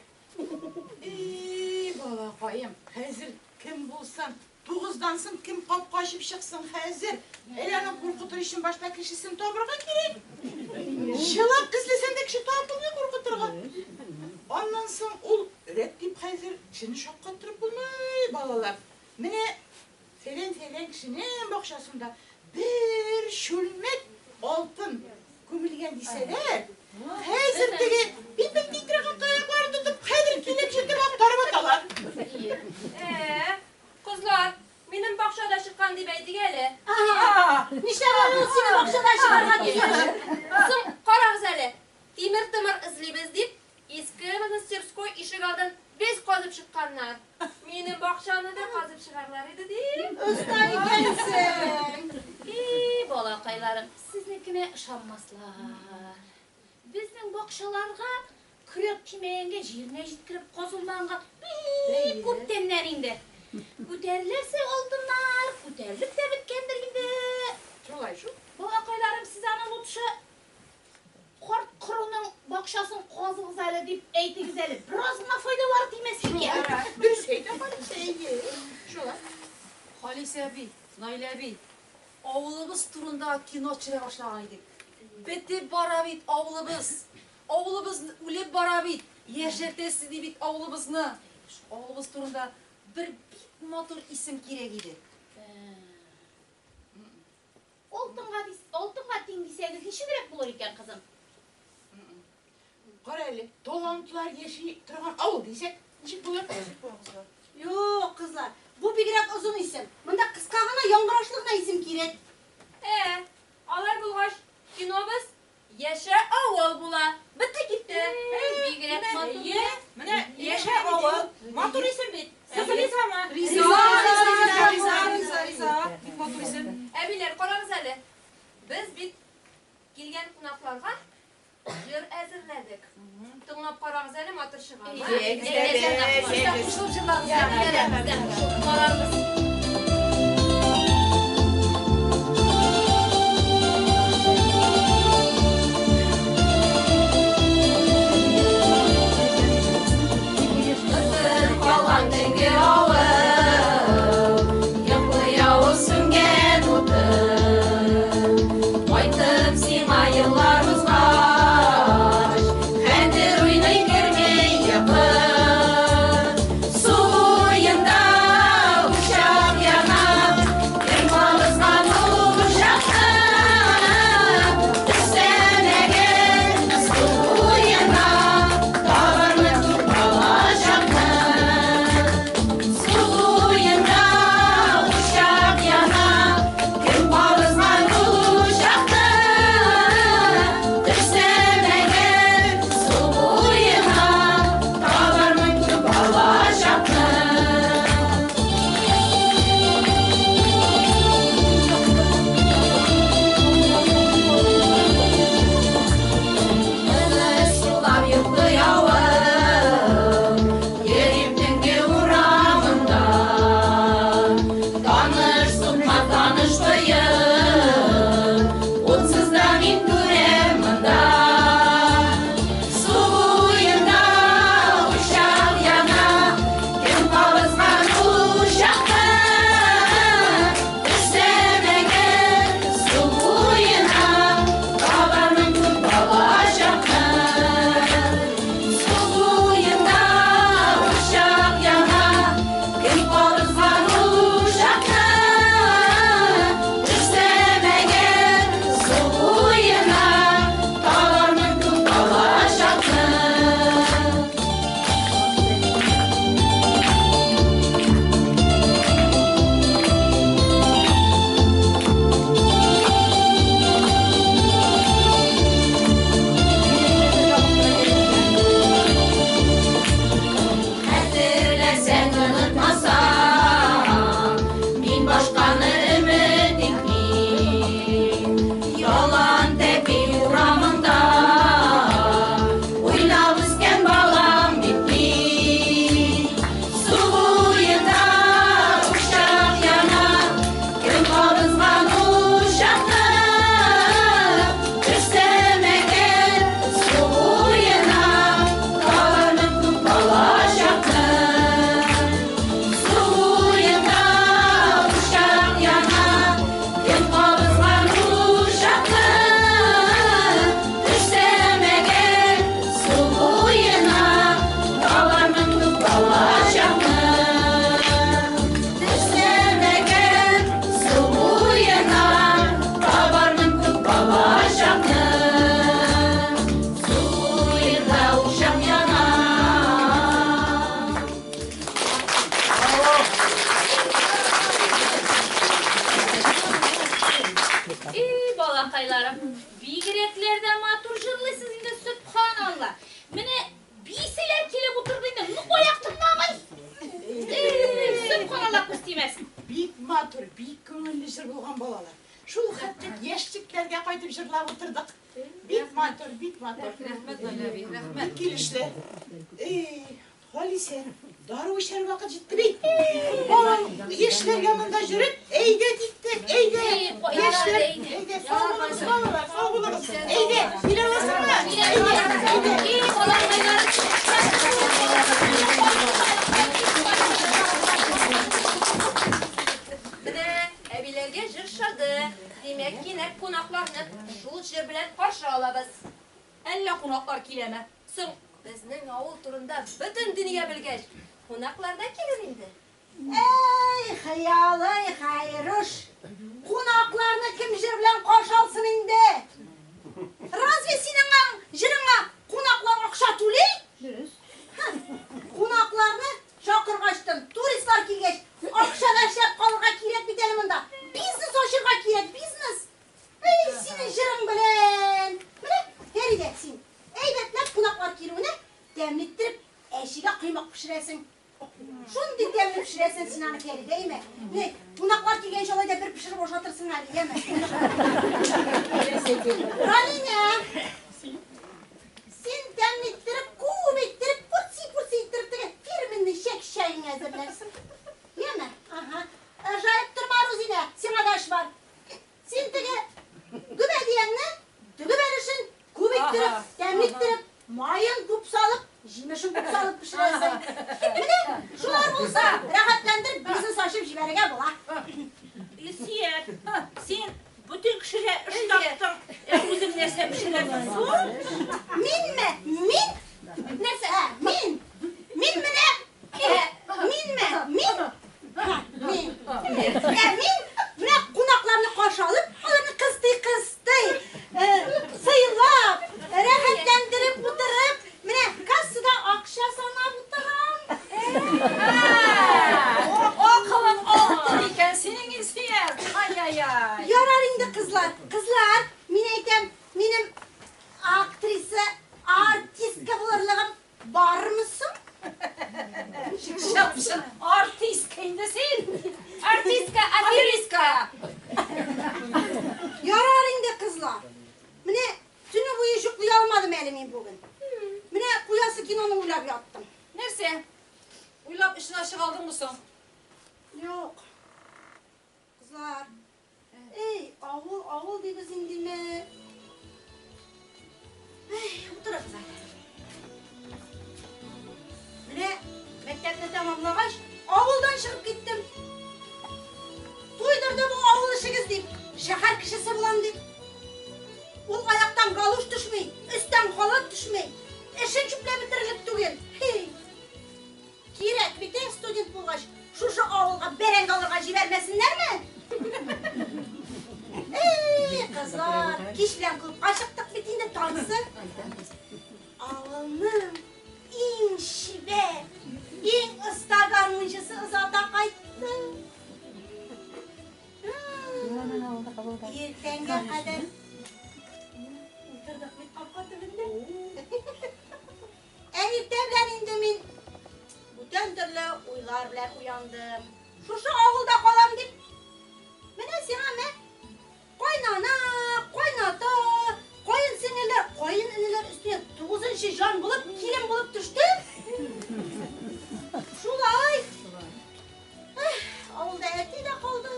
Speaker 1: Эй, балакаем, хәзер кем булсын, 9-дан соң кем капка ачып чыксын хәзер? Әле аны куркытыр өчен башта кешесен табырга кирәк. Чылап эзләсәң дә кеше табылмый куркытырга. Аннан соң ул өрәк дип хәзер кешене шаккаттырып булмый, балалар. Менә фәлән-фәлән кешенең бакчасында бер чүлмәк алтын күмелгән дисәләр, хәзер теге бит-бит титрәгән таякларын тотып, хәзер килеп җитеп актарып аталар.
Speaker 4: Кызлар, минем бакчада чыккан дип әйтик әле.
Speaker 6: Нишләп әле ул синең бакчада чыгарга тиеш?
Speaker 4: Соң, карагыз әле. Тимер-томыр эзлибез дип, иске мастерской ишек алдын Без казып чыкканнар. Минем бакчаны да казып чыгарлар иде дип.
Speaker 6: Оста икәнсең.
Speaker 2: И, балакайларым, сезнекенә ышанмаслар. Безнең бакчаларга көрәк тимәгәнгә җиренә җиткереп казылмаганга бик күптәннән инде. Күтәреләсе алтыннар, күтәрелеп тә беткәндер инде.
Speaker 1: Шулай шул.
Speaker 2: Балакайларым, сез аны лучше карт коруның бакчасын казыгыз әле дип әйтегез әле. Бераз гына файдалары тимәс микән?
Speaker 1: Дөрес әйтә Халисә, әйе. Шулай.
Speaker 3: Халисә әби, Наилә әби, авылыбыз турында кино төшерә башлаган идек. Бетеп бара бит авылыбыз. Авылыбыз үлеп бара бит. Яшәртәсез ди бит авылыбызны. Шул авылыбыз турында бер бик матур исем кирәк иде.
Speaker 2: Алтынга дис, алтынга тиң дисәгез ничегрәк булыр икән, кызым?
Speaker 1: Кара әле, талантлар яши торган авыл дисәк, ничек булыр?
Speaker 6: Юк, кызлар, бу бигрәк озын исем. Монда кыска гына, яңгырашлы гына исем кирәк.
Speaker 4: Ә, алай булгач, кинобыз Яшә авыл була. Бетте китте.
Speaker 2: Бигрәк матур.
Speaker 5: Әйе, менә яшә авыл. Матур исем бит. Сез ризамы?
Speaker 3: Риза, риза, риза, риза, риза. Бик матур исем.
Speaker 4: Әбиләр, карагыз әле. Без бит килгән кунакларга җыр әзерләдек. Тыңлап карагыз әле, матур чыгамы?
Speaker 3: Сез дә кушылып җырлагыз.
Speaker 2: Карарбыз.
Speaker 4: Калган төнге авыл, йоклый авыл сүнгән утым. Кайтып сиңа еллар узгач, хәтер уйный керми йокы. Су буенда учак яна, кем кабызган учакны? Төшсәм әгәр су буена, табармын күп балачакны. Су буенда учак яна, кем кабызган учакны? Төшсәм әгәр су буена, табармын күп балачакны. Тыныч сулап йоклый авыл, йөрим төнге урамында. Таныш сукмак, таныш тоеп, утсыз да мин күрәм монда. Су буенда учак яна, кем кабызган учакны? Төшсәм әгәр су буена, табармын күп балачакны. Су буенда учак яна, кем кабызган учакны? Төшсәм әгәр су буена, табармын күп балачакны. Хәтерләсәң, онытмасаң, мин башканы өмет итмим. Ялан тәпи урамында уйнап үскән балам бит мин. Су буенда учак яна, кем кабызган учакны? Төшсәм әгәр су буена, табармын күп балачакны. Су буенда учак яна, кем кабызган учакны? Төшсәм әгәр су буена, табармын күп балачакны. Төшсәм әгәр су буена, табармын күп балачакны. Су буенда учак яна.
Speaker 2: И, балакайларым, бигрәкләр дә матур җырлыйсыз инде, сөбханалла. Менә биселәр килеп утырды инде. Ну, аяк
Speaker 1: матур, бик күңелле җыр булган балалар. Шул хәтле яшьлекләргә кайтып җырлап утырдык. Бик матур, бик матур.
Speaker 3: Рәхмәт, Наилә әби, рәхмәт.
Speaker 1: Бик килешле. Эй, Халисә, дару эчәр вакыт җитте бит. Балам, яшьләргә монда йөреп, әйдә киттек, әйдә. Яшьләр, әйдә, сау булыгыз, балалар, сау булыгыз. Әйдә, килә аласыңмы? Әйдә, әйдә.
Speaker 2: Эй, балакайлар.
Speaker 4: Менә әбиләргә җыр шады. Димәк, кинәт кунакларны шул җыр белән каршы алабыз.
Speaker 3: Әллә кунаклар киләме?
Speaker 4: Соң, безнең авыл турында бөтен дөнья белгәч, кунаклар да килер инде.
Speaker 6: Эй, хыялый Хәйрүш! Кунакларны кем җыр белән каршы алсын инде? Разве синең җырыңа кунаклар акча түли?
Speaker 1: Дөрес.
Speaker 6: Кунакларны чакыргачтын, туристлар килгәч, акча да эшләп калырга кирәк бит әле монда. Бизнес ачырга кирәк, бизнес. Эй, синең җырың белән. Менә, Фәридә, син әйбәтләп кунаклар килүенә тәмле иттереп әчегә коймак пешерәсең. Шундый тәмле пешерәсең син аны, Фәридә, әйме? Не, кунаклар килгәнче алай да бер пешереп ашатырсың әле, яме? Ралинә, син тәмле иттереп, күп иттереп, пурси-пурси иттереп теге фирменный чәк-чәгеңне әзерләрсең. Яме? Ага. Ыржаеп торма, Рузинә, сиңа да эш бар. Син теге гөбәдияңне, дөге бәлешен күп иттереп, тәмле иттереп, маен күп салып, җимешен күп салып пешерәсең. Менә шулар булса, рәхәтләндереп бизнес ачып җибәрергә була.
Speaker 5: Илсөяр, син бөтен кешегә эш таптың, ә үзең нәрсә пешерәсең соң?
Speaker 6: Минме? Мин? Нәрсә? Ә, мин? Мин менә минме? Мин? Һа, мин. Ә мин менә кунакларны каршы алып, аларны кыстый-кыстый, сыйлап, рәхәтләндереп утырып, менә кассада акча санап утырам.
Speaker 3: Акылың алтын икән синең, Илсөяр. Ай-яй-яй.
Speaker 6: Ярар инде, кызлар. Кызлар, мин әйтәм, минем актриса, артистка булырлыгым бармы соң?
Speaker 3: Чып-чын артистка инде син.
Speaker 4: Артистка, аферистка!
Speaker 6: Ярар инде, кызлар. Менә төне буе йоклый алмадым әле мин бүген. Менә куясы киноны уйлап яттым.
Speaker 3: Нәрсә? Уйлап эшен ачык алдыңмы соң?
Speaker 6: Юк. Кызлар. Эй, авыл, авыл дибез индеме? Эй, утырыгыз әле. Менә мәктәпне тәмамлагач, авылдан чыгып киттем. Туйдырды бу авыл эшегез дип, шәһәр кешесе булам дип. Ул аяктан галуш төшми, өстән халат төшми. Эшен чүпләп бетерерлек түгел. Хей. Кирәк бит, студент булгач, шушы авылга бәрәңге алырга җибәрмәсеннәрме? Эй, кызлар, кич белән клубка чыктык бит инде танцы. Авылның иң чибәр, иң оста гармунчысы озата кайтты. Иртәнгә кадәр утырдык бит капка төбендә. Ә иртә белән инде мин бүтән төрле уйлар белән уяндым. Шушы авылда калам дип. Менә сиңа мә. Кайнана, кайната, каен сеңелләр, каен энеләр өстенә тугызынчы җан булып, килен булып төштем. Шулай. Эх, авылда әти дә калды,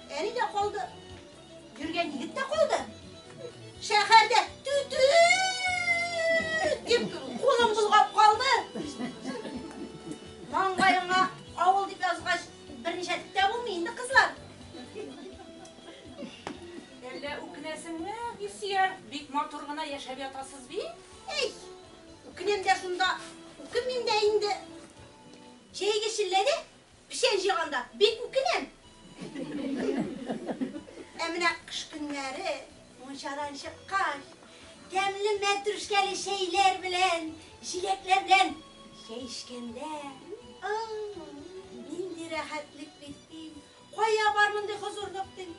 Speaker 6: әни дә калды. Йөргән егет тә калды. Шәһәрдә түтү дип кулым болгап калды. Маңгаеңа авыл дип язгач, берничә тә булмый инде, кызлар.
Speaker 5: Әллә үкенәсеңме, Илсөяр? Бик матур гына яшәп ятасыз бит.
Speaker 6: Эй, үкенәм дә шунда, үкенмим дә инде. Җәйге челләдә печән җыйганда бик үкенәм. Ә менә кыш көннәре мунчадан чыккач, тәмле мәтрүшкәле чәйләр белән, җиләкләр белән чәй эчкәндә, нинди рәхәтлек бит дим. Кая бар мондый хозурлык дим.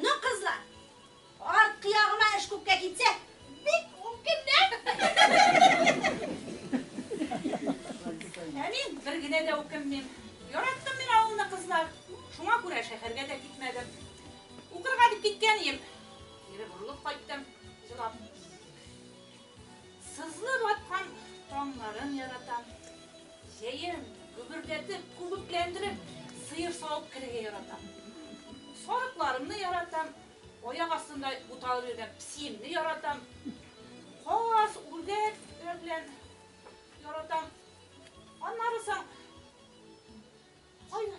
Speaker 6: Ну, кызлар, арткы ягыма эш күпкә китсә, бик үкенәм.
Speaker 5: Ә мин бер генә дә үкенмим. Яраттым мин авылны, кызлар. Шуңа күрә генә шәһәргә дә китмәдем. Укырга дип киткән идем. Кире борылып кайттым, җылап. Сызылып аткан таңнарын яратам. Җәен гөберләтеп, күбекләндереп, сыер савып керергә яратам. Сарыкларымны яратам. Аяк астында буталып йөргән песиемне яратам. Каз, үрдәк белән яратам. Аннары соң кайда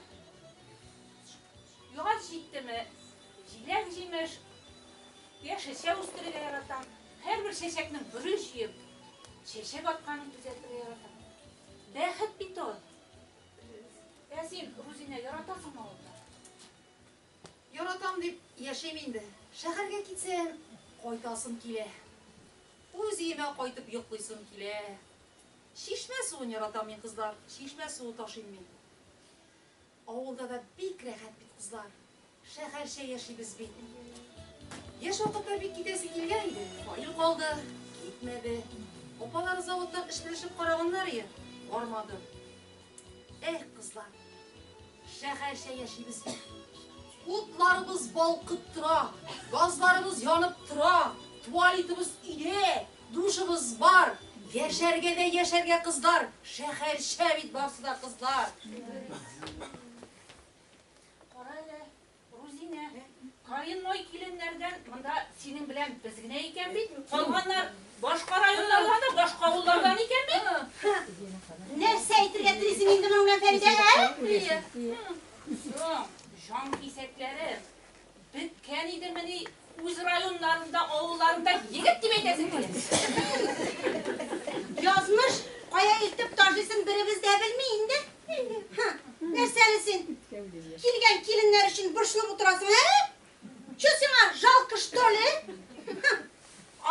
Speaker 5: яз җиттеме, җиләк-җимеш, яшелчә үстерергә яратам. Һәрбер чәчәкнең бөре җыеп, чәчәк атканын күзәтергә яратам. Бәхет бит ул. Ә син, Рузинә, яратасыңмы авылны?
Speaker 3: Яратам дип яшим инде. Шәһәргә китсәм, кайтасым килә. Үз өемә кайтып йоклыйсым килә. Чишмә суын яратам мин, кызлар. Чишмә суы ташыйм мин. Авылда да бик рәхәт бит, кызлар. Шәһәрчә яшибез бит. Яшь вакытта бик китәсе килгән иде. Фаил калды, китмәде. Апалары заводтан эш белешеп караганнар ие, бармады. Эх, кызлар, шәһәрчә яшибез бит. Утларыбыз балкып тора, газларыбыз янып тора, туалетыбыз өйдә, душыбыз бар. Яшәргә дә яшәргә, кызлар. Шәһәрчә бит барсы да, кызлар.
Speaker 5: Кара әле, Рузинә, коренной киленнәрдән монда синең белән без генә икән бит. Калганнар башка районнардан да, башка авыллардан икән бит.
Speaker 6: Нәрсә әйтергә телисең инде моның белән, Фәридә, ә?
Speaker 5: Соң, җан кисәкләре беткән идемени үз районнарында, авылларында егет дип әйтәсең килә.
Speaker 6: Язмыш кая илтеп ташлыйсын беребез дә белми инде. Һа, нәрсә әле син? Килгән киленнәр өчен борчылып утырасың, ә? Чё сиңа, жалко, что ли? Һа,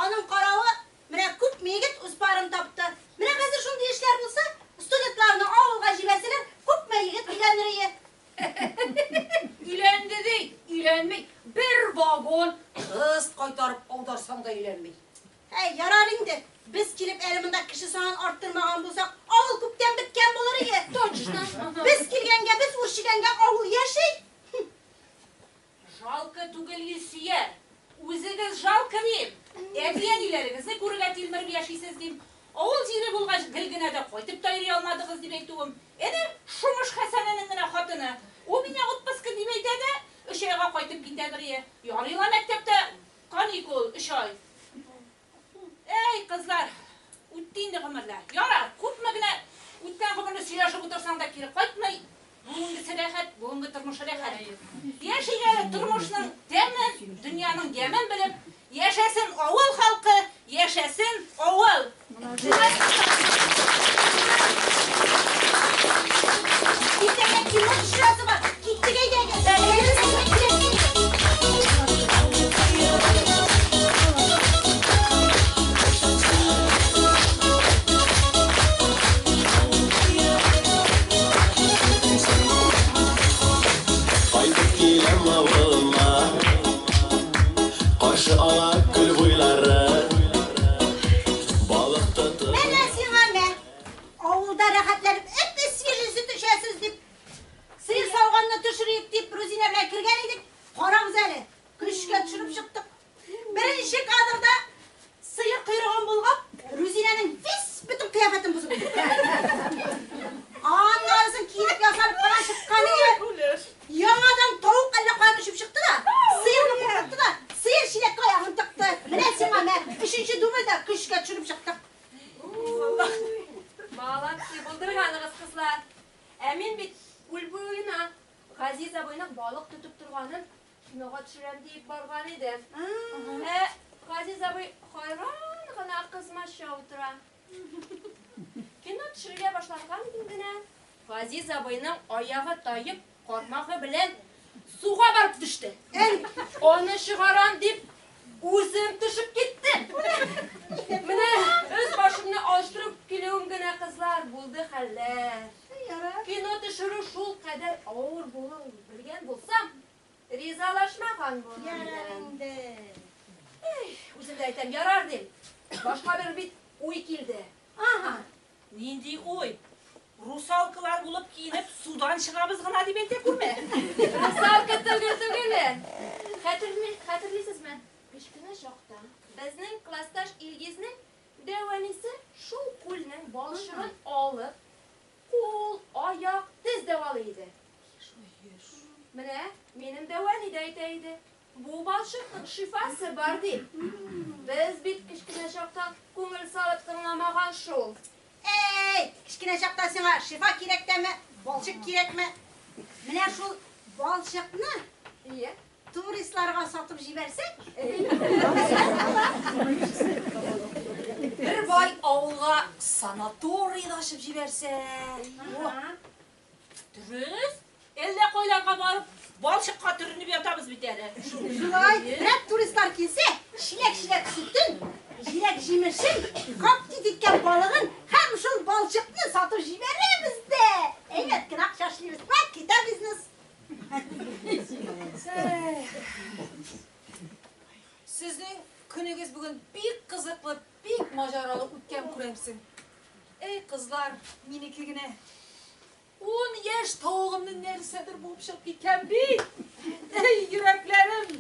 Speaker 6: аның каравы, менә күпме егет үз парын тапты. Менә хәзер шундый эшләр булса, студентларны авылга җибәрсәләр, күпме егет өйләнер иде.
Speaker 3: Өйләнде ди, өйләнми. Бер вагон кыз кайтарып аударсаң да өйләнми.
Speaker 6: Әй, ярар инде. Без килеп әле монда кеше санын арттырмаган булсак, авыл күптән беткән булыр иде.
Speaker 4: Точно.
Speaker 6: Без килгәнгә, без үрчегәнгә авыл яши.
Speaker 5: Жалко түгел, Илсөя. Үзегез жалко дим. Әти-әниләрегезне күрергә тилмереп яшисез дим. Авыл җире булгач, гел генә дә кайтып та йөри алмадыгыз дип әйтүем. Әнә Шумыш Хәсәненең генә хатыны. У меня отпуска дип әйтә дә, 3 айга кайтып китәдер ие. Ярый ла мәктәптә каникул 3 ай. Әй, кызлар, үтте инде гомерләр. Ярар, күпме генә үткән гомерне сөйләшеп утырсаң да кире кайтмый. Бүгенгесе рәхәт, бүгенге тормышы рәхәт. Яшик әле тормышның тәмен, дөньяның ямен белеп, яшәсен авыл халкы, яшәсен авыл.
Speaker 6: Иртәгә кино төшерәсе бар. Киттек әйдәгез.
Speaker 8: Кайтып киләм авылыма, Каршы ала күл буйлары. Балык тотып
Speaker 6: Менә сиңа мә. Авылда рәхәтләнеп эп свежий сөт эчәсез дип, сыер сауганны төшерик дип Рузинә белән кергән идек. Карагыз әле, көчкә төшереп чыктык. Беренче кадрда сыер койрыгын болгап, Рузинәнең весь бөтен кыяфәтен бозып китте. Аннарысын киенеп ясалып кына чыккан иде. Яңадан тавык әллә каян очып чыкты да, сыерны куркытты да, сыер чиләккә аягын тыкты. Менә сиңа мә, өченче дубльдә көчкә төшереп чыктык.
Speaker 4: Молодцы, булдырганыгыз, кызлар. Ә мин бит күл буена Газиз абыйның балык тотып торганын кинога төшерәм диеп барган идем. Ә Газиз абый хайран гына кызмача утыра. Кино төшерергә башланган идем генә. Газиз абыйның аягы таеп, кармагы белән суга барып төште. Аны чыгарам дип, үзем төшеп киттем. Менә үз башымны алыштырып килүем генә, кызлар, булды хәлләр. Кино төшерү шул кадәр авыр булуын белгән булсам, ризалашмаган булыр
Speaker 6: Ярар
Speaker 4: идем.
Speaker 6: инде.
Speaker 4: Үзем дә әйтәм, ярар дим. Башка бер бит уй килде.
Speaker 6: Ага.
Speaker 5: Нинди уй? Русалкалар булып киенеп судан чыгабыз гына дип әйтә күрмә.
Speaker 4: Русалка Хәтерли, хәтерлисезме? Кечкенә чакта безнең классташ Илгизнең дәү әнисе шул күлнең балчыгын алып, кул, аяк, тез дәвалый иде. Менә минем дәү әни дә әйтә иде. Бу балчыкның шифасы бар дип. Без бит кечкенә чакта күңел салып тыңламаган шул.
Speaker 6: Әй, кечкенә чакта сиңа шифа кирәк тәме, балчык кирәкме? Менә шул балчыкны
Speaker 4: Ие.
Speaker 6: туристларга сатып җибәрсәк,
Speaker 3: Бер бай авылга санаторий да ачып җибәрсә.
Speaker 5: Дөрес. Әллә кайларга барып, балчыкка төренеп ятабыз бит әле.
Speaker 6: Шулай, берәр туристлар килсә, чиләк-чиләк сөтен, җиләк-җимешен, каптить иткән балыгын һәм шул балчыкны сатып җибәрәбез дә. Әйбәт кенә акча эшлибез. Вә, китә бизнес.
Speaker 3: Сезнең көнегез бүген бик кызыклы, бик маҗаралы үткән күрәмсең. Эй, кызлар, минеке генә. 10 яшь тавыгымны нәрсәдер булып чыгып киткән бит. Эй, йөрәкләрем!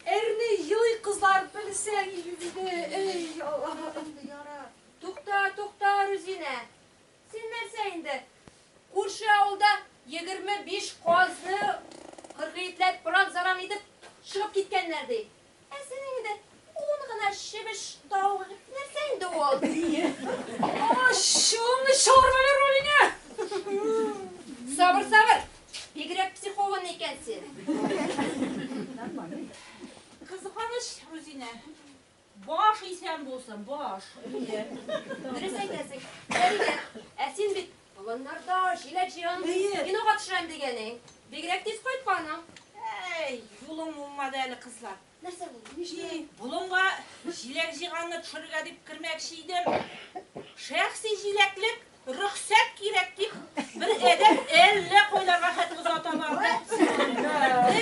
Speaker 3: Әрни елый кызлар, белсәң иде. Эй, Аллаһым.
Speaker 4: Тукта, тукта, Рузинә. Син нәрсә инде? Күрше авылда 25 казны кыргыйтләп, пыран-заран итеп чыгып киткәннәр ди. Ә синең инде 10 гына чебеш тавыгы нәрсә инде ул?
Speaker 3: Ачуымны чыгарма әле, Рулинә!
Speaker 4: Сабыр, сабыр. Бигрәк психованный икән син.
Speaker 5: Кызганыч, Рузинә. Баш исән булсын, баш.
Speaker 4: Дөрес әйтәсең. Фәридә, ә син бит болыннарда җиләк җыям,
Speaker 3: Әйе.
Speaker 4: кинога төшерәм дигәнең. Бигрәк тиз кайтканың.
Speaker 5: Әй, юлың уңмады әле, кызлар.
Speaker 6: Нәрсә булды? Нишләп?
Speaker 5: Болынга җиләк җыйганны төшерергә дип кермәкче идем. Шәхси җиләклек рөхсәт кирәк дип бер адәм әллә кайларга хәтле озата барды.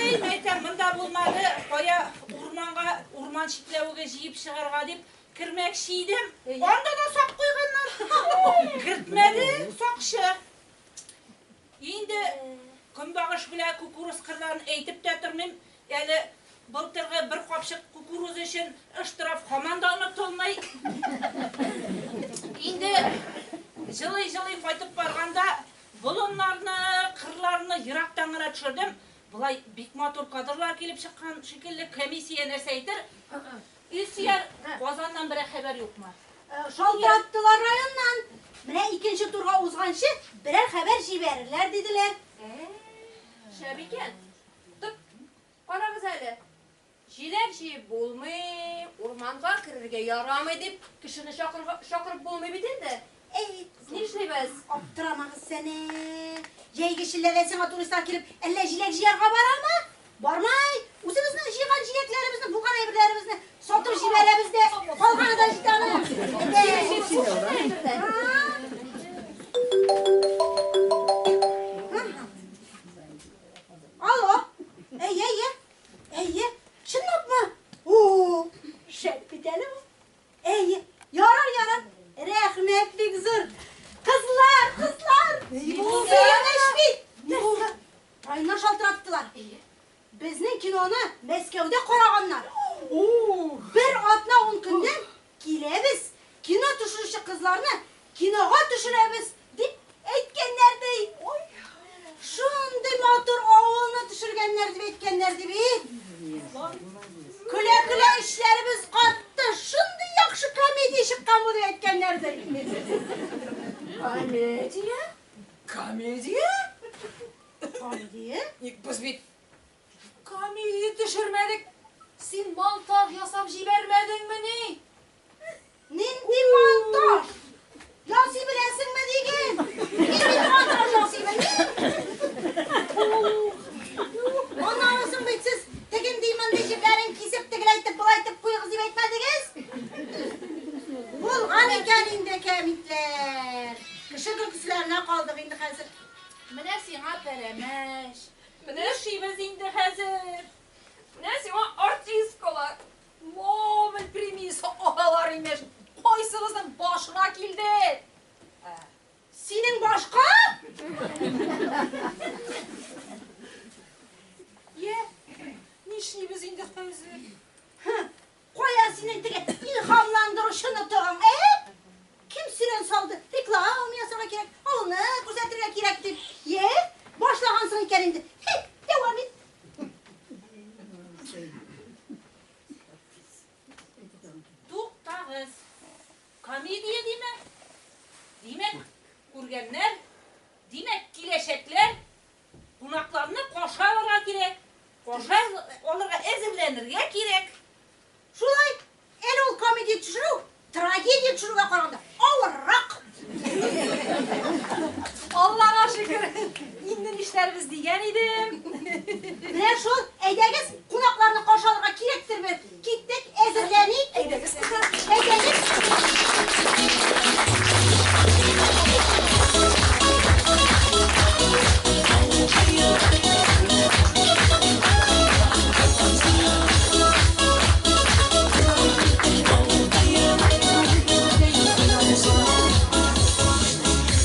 Speaker 5: Эй, мәйтәм, монда булмады, кая урманга, урман чикләвеге җыеп чыгарга дип кермәкче идем. Анда да сак куйганнар. Кертмәде сакчы. Инде көнбагыш белән кукуруз кырларын әйтеп тә тормыйм. Әле былтыргы бер капчык кукуруз өчен штраф һаман да онытылмый. Инде җылый-җылый кайтып барганда болыннарны, кырларны ерактан гына төшердем. Болай бик матур кадрлар килеп чыккан шикелле, комиссия нәрсә әйтер? Илсөяр, Казаннан берәр хәбәр юкмы?
Speaker 6: Шалтыраттылар районнан. Менә икенче турга узганчы берәр хәбәр җибәрерләр диделәр.
Speaker 4: Шәп икән. Топ, карагыз әле. Җиләк җыеп булмый, урманга керергә ярамый дип кешене чакырып булмый бит инде.
Speaker 6: Әй,
Speaker 4: Нишлибез?
Speaker 6: Аптырамагыз сәне. Җәйге челләдә сиңа туристлар килеп, әллә җиләк җыярга барамы? Бармай. Үзебезнең җыйган җиләкләребезне, булган әйберләребезне сатып җибәрәбез дә, калганы да җитә аны. Әйдә. Алло. Әйе, әйе. Әйе. Чынлапмы? О, шәп бит әле бу. Әйе. Ярар, ярар. Рәхмәт бик зур. Кызлар, кызлар. Сөенеч бит. Ни булды? Районнан шалтыраттылар. Безнең киноны Мәскәүдә караганнар. Бер атна 10 көннән киләбез, кино төшерүче кызларны кинога төшерәбез дип әйткәннәр ди. Ой, шундый матур авылны төшергәннәр дип әйткәннәр ди бит. Көлә-көлә эшләребез катты. Шундый яхшы комедия чыккан бу дип әйткәннәр ди.
Speaker 3: Комедия? Комедия?
Speaker 6: Комедия?
Speaker 3: Ник без бит комедия төшермәдек. Син монтаж ясап җибәрмәдеңмени?
Speaker 6: Нинди монтаж? Ясый беләсеңме диген? Мин бит монтаж ясый белмим. Аннан соң бит сез тегенди мондый җирләрен кисеп тегеләйтеп былайтып куйгыз дип әйтмәдегез? Булган икән инде кәмитләр. Кеше көлкеселәренә калдык инде хәзер.
Speaker 5: Менә сиңа пәрәмәч. Нишлибез инде хәзер?
Speaker 4: Менә сиңа артисткалар.
Speaker 3: Нобель премиясе алалар имеш. Кайсыгызның башына килде?
Speaker 6: Синең башка?
Speaker 3: Йә, нишлибез инде Әзер.
Speaker 6: Кая синең теге илһамландыручы нотыгың, ә? Кем сөрән салды? Реклама ясарга кирәк, авылны күрсәтергә кирәк дип. Йә, башлагансың икән инде. Хи, дәвам ит.
Speaker 5: Туктагыз. Комедия диме? Димәк, күргәннәр, димәк, киләчәкләр. Кунакларны каршы алырга кирәк. Каршы алырга әзерләнергә кирәк.
Speaker 6: Шулай, әле ул комедия төшерү, трагедия төшерүгә караганда авыррак.
Speaker 3: Аллага шөкер, инде нишләрбез дигән идем.
Speaker 6: Менә шул, әйдәгез, кунакларны каршы алырга кирәктер бит. Киттек, әзерләник.
Speaker 3: Әйдәгез, кызлар.
Speaker 6: Әйдәгез.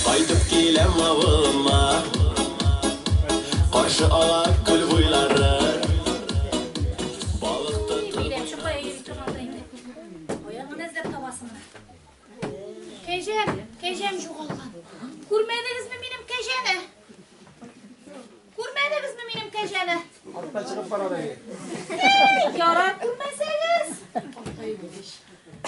Speaker 8: Кайтып киләм авылыма, Каршы ала күл буйлары. Балык тотып
Speaker 2: Биләмче кая йөри торган да инде. Кая гына эзләп табасың менә. Кәҗәм, кәҗәм югалган. Күрмәдегезме минем кәҗәне? Күрмәдегезме минем кәҗәне?
Speaker 9: Артта чыгып бара да.
Speaker 2: Эй, ярар күрмәсәгез.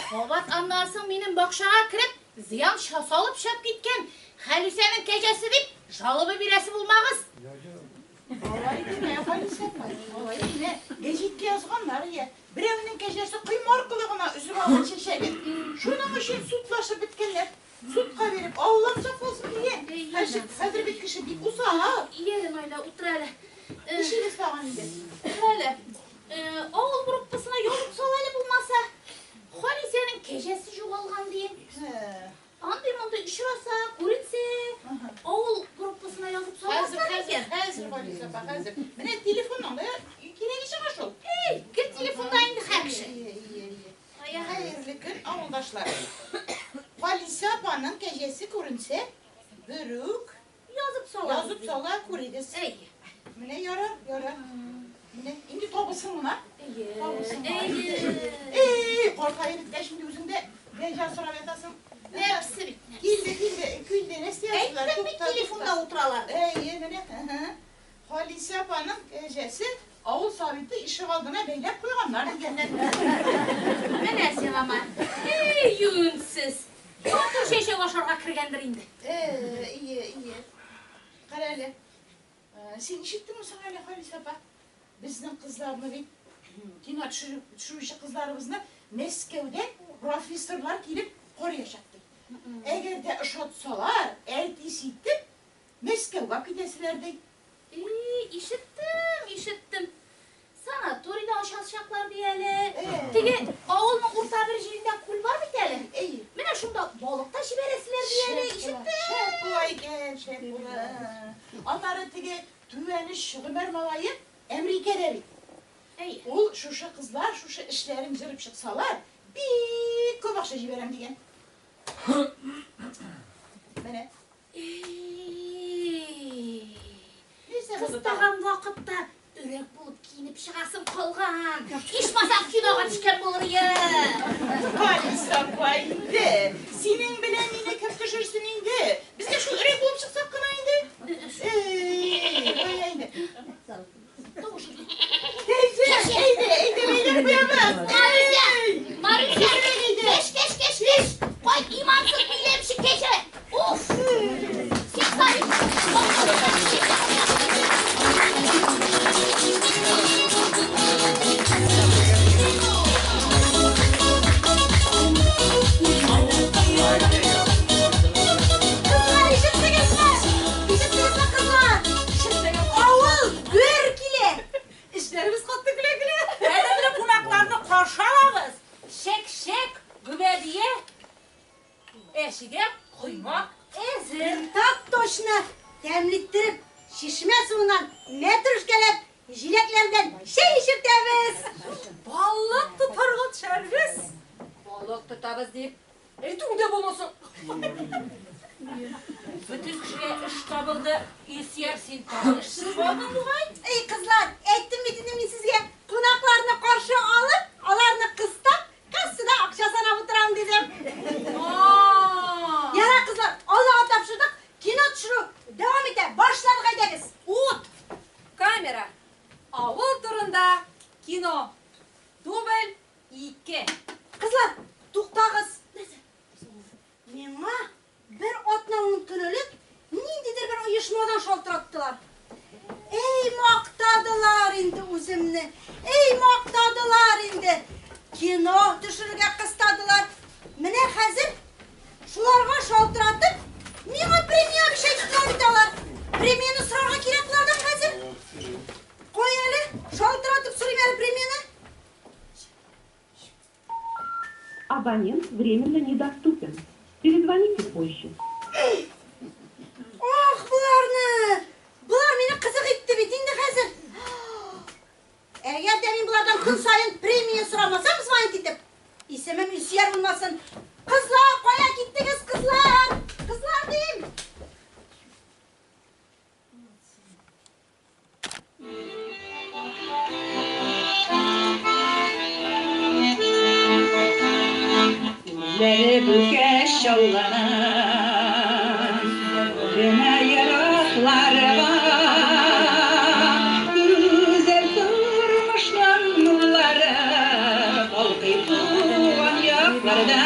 Speaker 2: Кабат аннан соң минем бакчага кереп, зыян салып чыгып киткән Хәлүсәнең кәҗәсе дип жалоба бирәсе булмагыз.
Speaker 1: Алай димә, Халисә апай, алай димә. Гәҗиткә язганнар я. Берәүнең кәҗәсе койма аркылы гына өзеп алган чәчәген. Шуның өчен судлашып беткәннәр. Судка биреп, Аллам сакласын дигән. Хәзер, хәзер бит кеше бик усал.
Speaker 2: Ияле, Наилә, утыр әле.
Speaker 1: Нишлибез тагын инде?
Speaker 2: Утыр әле. Авыл группасына язып сал әле булмаса. Халисәнең кәҗәсе югалган диен. Андый-мондый очраса, күренсә, авыл группасына язып
Speaker 1: Хәзер,
Speaker 2: салмаслар
Speaker 1: хәзер,
Speaker 2: икән.
Speaker 1: хәзер, Халисә апа, хәзер. Менә телефонның да кирәге чыга шул.
Speaker 2: Эй, гел телефонда инде һәр кеше.
Speaker 1: Ие, ие, ие. Хәерле көн, авылдашлар. Халисә апаның кәҗәсе күренсә, берүк
Speaker 2: Язып сала.
Speaker 1: язып сала күрегез.
Speaker 2: Әй.
Speaker 1: Менә ярар, ярар. Менә инде табылсын гына. Табылсын гына.
Speaker 2: Әйе.
Speaker 1: Эй, картаеп беткәч инде үзең дә кәҗә сорап ятасың.
Speaker 2: Нәфсе бит.
Speaker 1: Килде, килде, килде, нәрсә яздылар?
Speaker 6: Әйттем бит,
Speaker 1: Тукта,
Speaker 6: телефонда
Speaker 1: тукта.
Speaker 6: утыралар.
Speaker 1: Әйе, менә. Һы-һы. Халисә апаның кәҗәсе авыл советы ишегалдына бәйләп куйганнар дигәннәр.
Speaker 2: Менә сиңа ма. Эй, юнсез. Матур чәчәк ашарга кергәндер инде.
Speaker 1: Ие, ие. Кара әле. Син ишеттеңме соң әле, Халисә апа? Безнең кызларны бит кино төшерүче кызларыбызны Мәскәүдә профессорлар килеп караячак ди. Әгәр дә ошатсалар, әтисе итеп Мәскәүгә китәселәр ди.
Speaker 2: Эй, ишеттем, ишеттем. Санаторийда ачачаклар ди әле. Теге авылның урта бер җирендә күл бар бит әле.
Speaker 1: Әй,
Speaker 2: Менә шунда балык та җибәрәселәр ди әле. Ишеттем.
Speaker 1: Шәп була икән, шәп була. Аннары теге Түбәнеш Гомәр малае Әмрикәдә бит.
Speaker 2: Әй,
Speaker 1: Ул шушы кызлар, шушы эшләрен җырып чыксалар, бик күп акча җибәрәм дигән. Менә.
Speaker 2: Эй.
Speaker 1: Нәрсә булды тагын?
Speaker 2: Кыстаган вакытта өрәк булып киенеп чыгасым калган. Ичмасам кинога төшкән булыр иде.
Speaker 1: Халисә апа инде. Синең белән мине кем төшерсен инде? Безгә шул өрәк булып чыксак кына инде. Эй, кая инде? Кәҗә, әйдә, әйдә, әйдә куябыз.
Speaker 2: Маруся!
Speaker 1: Эй!
Speaker 2: Маруся! Кеш, кеш, кеш, кеш! Кай имансыз биләмче кәҗә! Уф! Син сарый!
Speaker 6: Кызлар, ишеттегезме? Ишеттегезме, кызлар? Авыл гөр килә.
Speaker 3: Эшләребез катты көлә-көлә.
Speaker 5: Кадерле кунакларны каршы алабыз. Чәк-чәк, гөбәдия, әчегә коймак әзер.
Speaker 6: Так точно. Тәмле иттереп, чишмә суыннан мәтрүшкәләп, җиләкләрдән чәй эчертәбез.
Speaker 3: Балык тотарга төшәрбез. Балык тотабыз дип, әйтүең дә булмасын.
Speaker 5: Бөтен кешегә эш табылды. Илсөяр, син тагын эшсез калдың бугай.
Speaker 6: Эй, кызлар, әйттем бит инде мин сезгә, кунакларны каршы
Speaker 3: Авыл турында кино. Дубль 2.
Speaker 6: Кызлар, туктагыз. Миңа бер атна-ун көн элек ниндидер бер оешмадан шалтыраттылар. Эй, мактадылар инде үземне. Эй, мактадылар инде. Кино төшерергә кыстадылар. Менә хәзер шуларга шалтыратып, миңа премия обещать иттеләр бит алар. Премияне сорарга кирәк булардан хәзер. Кой әле, шалтыратып сорыйм әле премияне.
Speaker 9: Абонент временно недоступен. Перезвоните позже.
Speaker 6: Ах, боларны! Болар мине кызык итте бит инде хәзер. Әгәр дә мин болардан көн саен премия сорамасам, звонить итеп, исемем Илсөяр булмасын. Кызлар, кая киттегез, кызлар? Кызлар дим.
Speaker 10: Күзләре бүкәш чаллана, Генә еракларга. Гүзәл тормышның нурлары балкый туган якларда.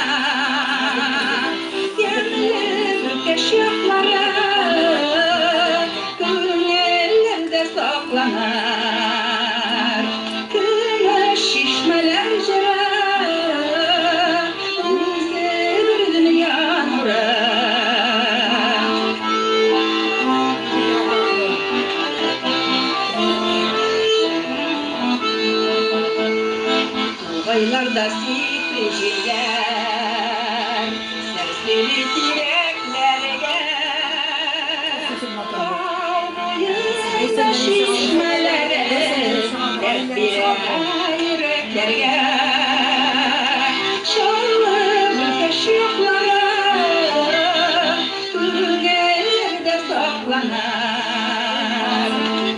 Speaker 10: Ямьле Бүкәш яклары күңелләрдә сакланар. Көмеш чишмәләр җыры үзе бер дөнья нуры. Тугайларда сихри җилләр, сәрсери тирәкләргә. Тау буенда чишмәләре дәрт бирә йөрәкләргә. Чаллы Бүкәш яклары күңелләрдә сакланар.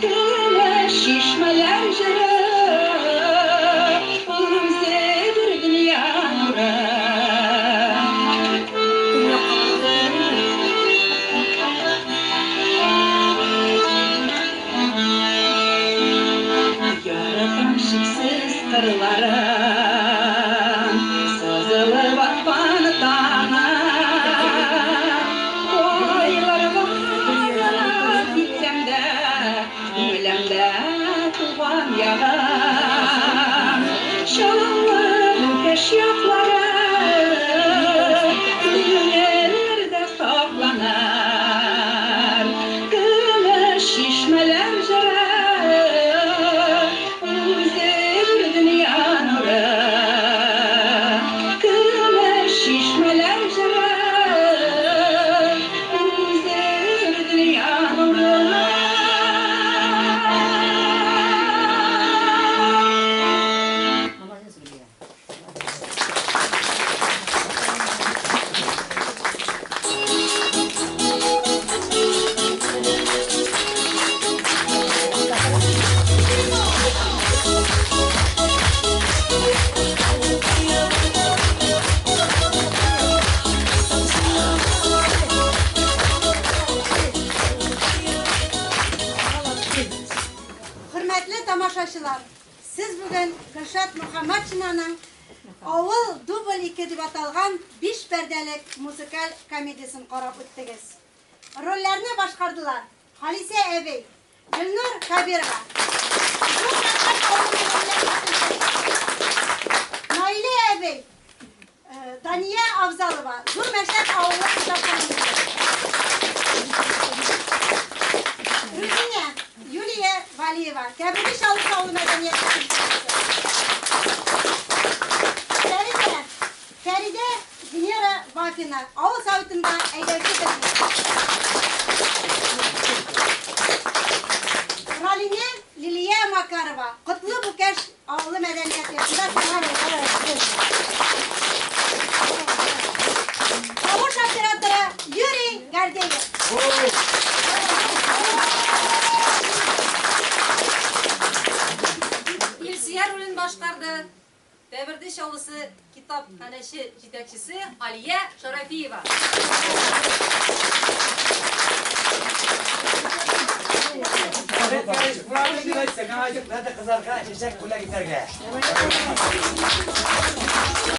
Speaker 10: Көмеш чишмәләр җыры үзе бер дөнья нуры. Яратам чиксез кырларын, сызылып аткан таңы. Кайларга барып китсәм дә, күңелемдә туган ягым. Чаллы Бүкәш яклары күңелләрдә сакланар. Көмеш чишмәләр җыры үзе бер дөнья нуры. Көмеш чишмәләр җыры үзе бер дөнья нуры.
Speaker 6: Хөрмәтле тамашачылар, сез бүген Гөлшат Мөхәммәтшинаның Авыл дубль 2 дип аталган 5 пәрдәлек музыкаль комедиясен карап үттегез. Рольләрне башкардылар Халисә әбей, Гөлнур Кабирова, Зур Мәктәп авылы мәдәният Наилә әбей, Дания Авзалова, Зур Мәштәк авылы китапханәсе. Рузинә, Юлия Валиева, Тәбриз Чаллы авылы мәдәният Фәридә, Фәридә Венера Вафина, авыл советында әйдәүче белгеч. Ралине Лилия Макарова, Котлы Бүкәш авылы мәдәният йортында Тавыш операторы Юрий Гордеев.
Speaker 3: Илсөя ролен башкарды Тәберде Чаллысы китапханәче җитәкчесе Алия Шарафиева.
Speaker 11: Давайте, миңа йөкләде кызларга чәчәк бүләк итәргә.